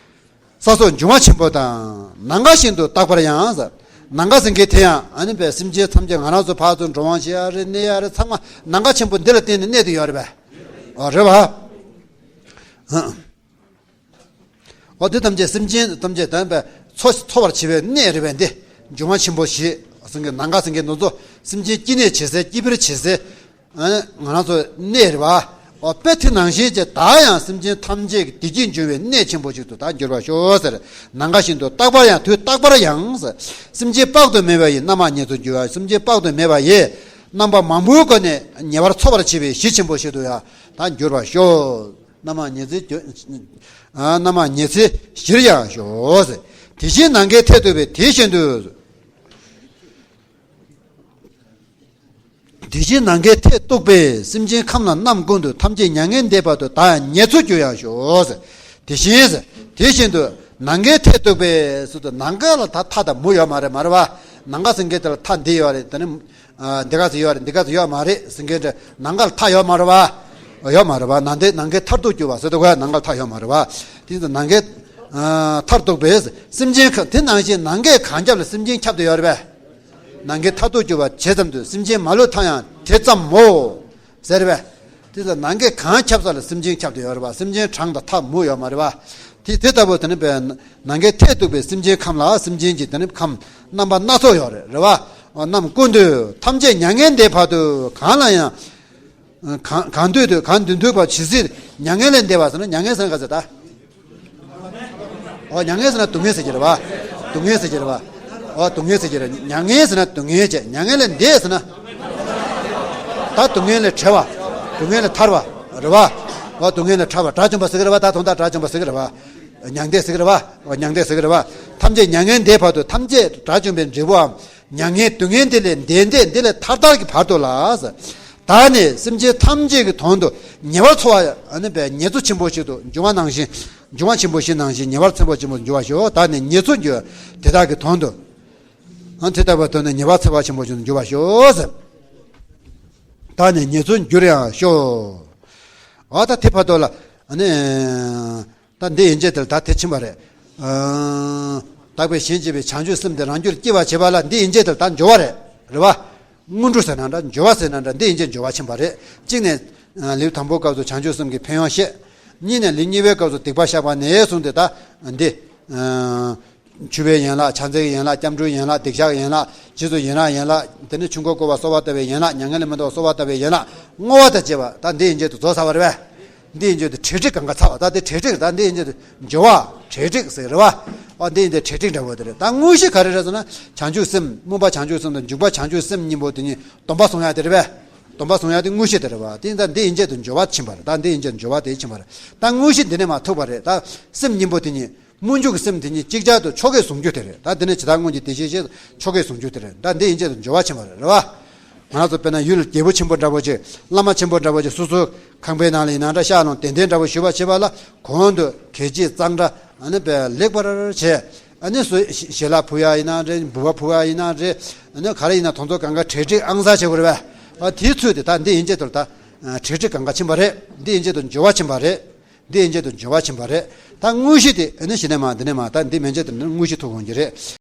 ས་སོགས་འབྱུང་བ་ཆེན་པོ་དང་། ནམ་མཁའ་བཞིན་དུ་རྟག་པར་ཡང་། ནམ་མཁའ་ཟེར་མཁན་དེ་ཡང་ཨ་ནི་པའི་སེམས་ཅན་ཐམས་ཅད་ང་རང་ཚོ་ཕར་ཚུར་འགྲོ་འོང་བྱེད་ཡ་རེད། གནས་ཡ་རེད། ཚང་མ་ནམ་མཁའ་ཆེན་པོ་འདི་ལ་བརྟེན་ནས་གནས་དུ་ཡོད་རེད་པས། འོ་རེད་པ། འོ་དེ་ཐམས་ཅད་སེམས་ཅན་ཐམས་ཅད་དམ་པའི་འཚོ་འཚོ་བར་བྱེད་པའི་གནས་རེད་པས། འདི་འབྱུང་བ་ཆེན་པོ་བཞི་ཟེར་མཁན། ནམ་མཁའ་ཟེར་མཁན་དེ་ཚོ་སེམས་ཅན་སྐྱེ་གནས་བྱེད་སའི། སྐྱེ་འཕེལ་བྱེད་སའི་ང་རང་ཚོ་གནས་རེད་པ། འོ་དཔེ་དེ་ནང་བཞིན་གྱི་བདག་ཡང་སེམས་ཅན་ཐམས་ཅད་ཀྱི་བདེ་སྐྱིད་འབྱུང་བའི་གནས་ཆེན་པོ་ཞིག་ཏུ་བདག་འགྱུར་བར་ཤོག་ཟེར། ནམ་མཁའ་བཞིན་དུ་རྟག་པར་ཡང་། དུས་རྟག་པར་ཡང་ཟེར། སེམས་ཅན་དཔག་ཏུ་མེད་པ་ཡི། རྣམ་མང་ཉེར་འཚོར་འགྱུར་བ། སེམས་ཅན་དཔག་ཏུ་མེད་པ་ཡི་རྣམ་པ་མང་པོའི་སྒོ་ནས་ཉེ་བར་འཚོ་བར་བྱེད་པའི་གཞི་ཆེན་པོ་ཞིག་ཏུ་ཡང་བདག་འགྱུར་བར་ཤོག་རྣམ་མང་ཉེར་འཚོའི་རྒྱུ། ཨ། རྣམ་མང་ཉེར་འཚོའི་གཞིར་ཡང་ཤོག་ཟེར། དེ་བཞིན་ནམ་མཁའི་མཐས་གཏུགས་པའི་དེ་བཞིན་དུ། དེ་བཞིན་ནམ་མཁའི་མཐས་གཏུགས་པའི་སེམས་ཅན་ཁམས་རྣམས་ཀུན་ཏུ་ཐམས་ཅད་མྱ་ངན་འདས་པ་དུ་བདག་ཉེར་འཚོར་འགྱུར་ཡང་ཤོག་ཟེར། དེ་བཞིན་ཟེར། དེ་བཞིན་དུ་ནམ་མཁའི་མཐས་གཏུགས་པའི་ཟེར་དུས་ནམ་མཁའ་ལ་ད་མཐའ་དང་མུ་ཡོད་མ་རེད། མ་རེད་པ། ནམ་མཁའ་ཟེར་མཁན་དེ་ལ་མཐའ་འདི་ཡོད་རེད། དེ་ནི་ཨ་འདི་ག་ཚོད་ཡོད་རེད། འདི་ག་ཚོད་ཡོད་མ་རེད་ཟེར་མཁན་དེ་ནམ་མཁའ་ལ་མཐའ་ཡོད་མ་རེད་བ། ཡོད་མ་རེད་བ། ནམ་མཁའི་ནམ་མཁའི་མཐར་ཐུག་གྱུར་པ་ཟེར་དུས་ཀ་ནམ་མཁའ་ལ་མཐའ་ཡོད་མ་རེད་བ། དེ་ཚོ་ནམ་མཁའི་ཨ་མཐར་ཐུག་པའི་སེམས་ཅན་ག་དེ་ནང་བཞིན་ནམ་མཁའི་གངས་རྒྱབ་ལ་སེམས་ཅན་ཁྱབ་བསྡད་ཡོད་རེད་པས། ནམ་མཁའི་མཐར་ཐུག་གྱུར་པ་ཇི་ཙམ་དུ་སེམས་ཅན་མ་ལུས་མཐའ་ཡང་དེ་ཙམ་མོ། ཟེར་བས། དེ་ལ་ནམ་མཁའི་གངས་ཁྱབ་ས་ལ་སེམས་ཅན་ཁྱབ་བསྡད་ཡོད་རེད་པ། སེམས་ཅན་གྲངས་དང་མཐའ་མུ་ཡོད་མ་རེད་པ། དེ་དེ་ལྟ་བུ་དེ་ནི་པའི་ནམ་མཁའི་མཐས་གཏུགས་པའི་སེམས་ཅན་ཁམས་ལ་སེམས་ཅན་གྱི་དེ་ནི་ཁམས་རྣམ་པ་སྣ་ཚོགས་ཡོད་རེད། རེད་པ། རྣམས་ཀུན་ཏུ་ཐམས་ཅད་མྱ་ངན་འདས་བར་དུ་གང་ལ་ཡང་། གང་གང་འདོད་དུ་གང་འདོད་འདོད་པ་ཇི་སྲིད་མྱ་ངན་ལས་འདས་པ་ཟེར་ན། མྱ་ངན་ཟེར་ན་ག་ཟེར་ད། ཨོ་མྱ་ངན་ཟེར་ན་སྡུག་བསྔལ་ཟེར་གྱི་རེད་པ། སྡུག་བསྔལ་ཟེར་གྱི་རེད་པ། ཨོ་སྡུག་བསྔལ་ཟེར་གྱི་རེད། མྱ་ངན་ཟེར་ན་སྡུག་བསྔལ་བྱས། མྱ་ངན་ལས་འདས་ཟེར་ན། ད་སྡུག་བསྔལ་ལས་བྲལ་བ། སྡུག་བསྔལ་ལས་ཐར་བ། རེད་པ། ཨོ་སྡུག་བསྔལ་ལས་ཐར་བ། དགྲ་བཅོམ་པ་ཟེར་གྱི་རེད་པ། ད་དོན་དག་དགྲ་བཅོམ་པ་ཟེར་གྱི་རེད་པ། མྱང་འདས་ཟེར་གྱི་རེད་པ། ཨོ་མྱང་འདས་ཟེར་གྱི་རེད་པ། ཐམས་ཅད་མྱ་ངན་འདས་བར་དུ་ཐམས་ཅད་དགྲ་བཅོམ་པའི་འབྲས་བུའམ། མྱ་ངན་སྡུག་བསྔལ་འདི་ལས་འདས་འདས་འདི་ལས་ཐར་ཐར་གྱི་བར་དུ་ལ། བདག་ནི་སེམས་ཅན་ཐམས་ཅད་ཀྱི་དོན་དུ་ཉེ་བར་འཚོ་བ་ཨ་ནི་པའི་ཉེར་འཚོ་ཆེན་པོ་ཞིག་ཏུ་འབྱུང་བ་ནང་བཞིན། འབྱུང་བ་ཆེན་པོ་བཞི་ནང་བཞིན་ཉེ་བར་འཚོ་བ་ཆེན་པོ་འགྱུར་བར་ཤོག། བདག་ནི་ཉེར་འཚོར་འགྱུར་དེ་དག་གི་དོན་དུ། ཨ་དེ་ལྟ་བུའི་དོན་དུ་ཉེ་བར་འཚོ་བ་ཆེན་པོ་ཞིག་ཏུ་འགྱུར་བར་ཤོག་ཟེར། བདག་ནི་ཉེར་འཚོར་འགྱུར་ཡང་ཤོག། ཨ་ད་དེ་བར་དུ་ལ་ཨ་ནི། ད་འདི་ཡན་ཆད་དེ་ལ་ད་དེ་ཕྱིན་པ་རེད། ཨ། དག་པའི་ཞིང་སྐྱེས་པའི་བྱང་ཆུབ་སེམས་དེ་རང་རྒྱུད་སྐྱེ་བར་བྱེད་པ་ལ་འདི་ཡན་ཆད་དེ་ལ་ད་སྦྱོར་བ་རེད། རེད་པ། སྔོན་འགྲོ་ཟེར་ན་འདྲ། སྦྱོར་བ་ཟེར་ན་འདྲ། འདི་ཡན་ཆད་སྦྱོར་བ་ཕྱིན་པ་རེད། གཅིག་ནས་ལེའུ་དང་པོའི་སྐབས་སུ་བྱང་ཆུབ་སེམས་ཀྱི་ཕན་ཡོན་བཤད། གཉིས་ནས་ལེའུ་གཉིས་པའི་སྐབས་སུ་སྡིག་པ་བཤགས་པ་ནས་བཟུང་སྟེ་ད་འདི། ཨ། འཆི་བའི་ཡན་ལག། ཕྱག་འཚལ་གྱི་ཡན་ལག། སྐྱབས་འགྲོའི་ཡན་ལག། སྡིག་བཤགས་ཡན་ལག། རྗེས་སུ་ཡི་རང་ཡན་ལག། དེ་ནས་ཆོས་འཁོར་བསྐོར་བ་གསོལ་བ་བཏབ་པའི་ཡན་ལག། མྱ་ངན་ལས་མི་འདའ་བར་གསོལ་བ་བཏབ་པའི་ཡན་ལག། བསྔོ་བ་དང་བཅས་པ་ད་འདི་ཡན་ཆད་དུ་རྫོགས་ཚར་བ་རེད་པས། འདི་ཡན་ཆད་དུ་གྲ་སྒྲིག་གང་ག་ཚར་བ། ད་འདི་གྲ་སྒྲིག་ད་འདི་ཡན་ཆད་དུ་སྦྱོར་བ་གྲ་སྒྲིག་ཟེར་རེད་པ། ཨ་འདི་ཡན་ཆད་གྲ་སྒྲིག་འདྲ་བོ་དེ་རེད། ད་དངོས་གཞི་ག་རེ་རེད་ཟེར་ན། བྱང་ཆུབ་སེམས། སྨོན་པ་བྱང་ཆུབ་སེམས་དང་འཇུག་པ་བྱང་ཆུབ་སེམས་གཉིས་པོ་དེ་གཉིས་སྡོམ་པ་བཟུང་ཡ་དེ་རེད་པས། སྡོམ་པ་བཟུང་ཡ་དེ་དངོས་གཞི་དེ་རེད་པ། དེ་ད་འདི་ཡན་ཆད་དུ་སྦྱོར་བ་ཕྱིན་པ་རེད། ད་འདི་ཡན་ཆད་སྦྱོར་བ་དེ་ཕྱིན་པ་རེད། ད་དངོས་གཞི་འདི་ནས་མར་ཐུག་པ་རེད། ད་སེམས་གཉིས་པོ་དེ་གཉིས། སྨོན་འཇུག་གི་སེམས་དེ་གཉིས་ཅིག་ཅར་དུ་ཆོ་གས་བཟུང་རྒྱུ་དེ་རེད། ད་འདི་ནས་ཇི་ལྟར་སྔོན་གྱི་བདེ་གཤེགས་ཞེས་ཆོ་གས་བཟུང་རྒྱུ་དེ་རེད། ད་འདི་ཡན་ཆད་དུ་སྦྱོར་བ་ཕྱིན་པ་རེད། རེད་པ། ང་རང་ཚོ་དཔེར་ན་ཡུལ་རྒྱལ་པོ་ཆེན་པོ་འདྲ་པོ་ཅིག། བླ་མ་ཆེན་པོ་འདྲ་པོ་ཅིག་སོ་སོའི་ཁང་པའི་ནང་ལ་ཡིན་ན་འདྲ། ཕྱག་ལ་གདན་འདྲེན་འདྲ་པོ་ཞུ་བ་བྱེད་པ་ལ་གོང་དུ་གད་ཕྱིས་གཙང་སྦྲ་ཨ་ནི་དཔེ་ལེགས་པར་བྱས། ཨ་ནི་སོ་ཞལ་ལག་ཕུལ་ཡ་ཡིན་ན་རེད། འབུལ་བ་ཕུལ་ཡ་ཡིན་ན་རེད། ཨ་ནི་ག་རེ་ཡིན་ན་དེ་ཚོ་གང་ག་གྲ་སྒྲིག་ཨང་གསར་བྱེད་དགོས་རེད་པས། ཨ་དེའི་ཚུལ་དེ་ད་འདི་ཡན་ཆད་དུ་ད་གྲ་སྒྲིག་གང་ག་ཕྱིན་པ་རེད། འདི་ཡན་ཆད་དུ་སྦྱོར་བ་ཕྱིན་པ་རེད། འདི་ཡན་ཆད་དུ་སྦྱོར་བ་ཕྱིན་པ་རེད། ད་དངོས་གཞི་དེ་ཨ་ནི་གཞི་ནས་མར་འདི་ནས་མར་ད་འདི་མན་ཆད་དུ་ནི་དངོས་གཞི་ཐུག་འོང་གི་རེད།